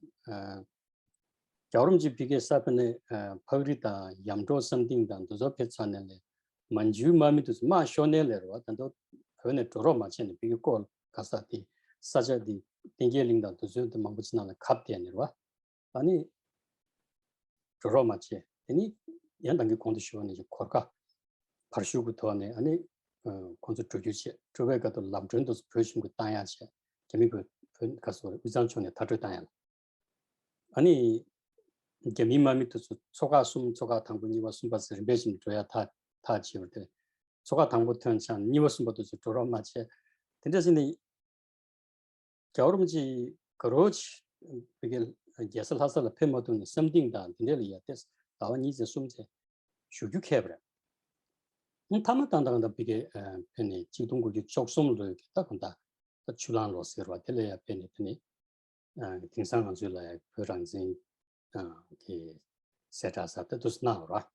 རྒྱལ་བ་རིན་པོ་ཆེ་བི་གའི་ས་ཕེབས་ནས་ཨ་ཕག་རི་དང་ཡམ་གྲོ་བསམ་སྡིངས་དང་འདི་ཚོ་ཕེབས་ཚར་ནས་ལས་མན་ཇུའི་དམག་མི་དེ་ཚོ་དམག་ཤོར་ནས་ལས་རེད་བ། ད་དུང་བོད་ནས་འགྲོ་རོགས་མ་བྱས་ནས་བི་གའི་སྐོར་ག་ས་དེ་ས་ཆ་དེ་གཏན་འཁེལ་གླིང་དང་དེ་ཚོའི་དེ་མང་པོ་ཅིག་ནང་ལ་ཁབ་བསྡད་ནས་རེད་བ། ཨ་ནི་འགྲོ་རོགས་མ་བྱས། དེ་ནི་ཡང་ད་གིན་གོང་དུ་ཞུས་པ་ནང་བཞིན་གོར་ཁ་བར་ཞུགས་ཀྱི་ཐོག་ནས་ཨ་ནི་ཁོང་ཚོ་འགྲོ་རྒྱུ་བྱས། འགྲོ་བའི་སྐབས་དུ་ལམ་གྲོན་དུ་བོད་གཞུང་གིས་བཏང་ཡག་བྱས། རྒྱ་མི་བོད་བོད་ག་སོ་རེད། དབུས་གཙང་ཕྱོགས་ནས་མཐའ་སྐྲོད་བཏང་ཡག་ལ། ཨ་ནི་རྒྱ་མིའི་དམག་མི་དེ་ཚོ་ཚོ་ཁག་གསུམ། ཚོ་ཁག་དང་པོ་གཉིས་པ་གསུམ་པ་ཟེར་རིམ་པས་བཞིན་འགྲོ་ཡག་ཐག་ཐག་བཅད་པ་རེད། ཚོ་ཁག་དང་པོ་ཐོན་ཚར་ནས་གཉིས་པ་གསུམ་པ་དེ་ཚོ་འགྲོ་རོགས་མ་བྱས། དེ་འདྲ་བྱས་ནས་རྒྱལ་བ་རིན་པོ་ཆེ་ག་རོ་ཆེ་བི་གའི་རྒྱལ་ས་ལྷ་ས་ལ་ཕེབས་མ་ཐུབ་ནས་བསམ་སྡིངས་དང་དེ་འདྲ་ལ་ཡ་ཏེས་ཟླ་བ་གཉིས་ཙམ་གསུམ་ཙམ་བཞུགས་རྒྱུ་ཁེལ་བ་རེད། ཨང་མཐའ་མ་ད་ད་གང་ལྟར་བི་གའི་ཨ་ཕེབས་ནས་ཆིག་སྟོང་དགུ་བརྒྱ་བཅུ་གསུམ་ལོའི་གི་ད་གང་ལྟར་ད་ཆུ་གླང་ལོ་ཟེར་བ་དེ་ལ་ཡ་ཕེབས་ནས་དེ་ནས་ཨ་དེང་སང་ང་ཚོའི་ལ་ཡ་བོད་རང་བཙན་ཨ་གི་གསལ་བསྒྲགས་ཟེར་དེ་དུས་གནང་བ་རེད།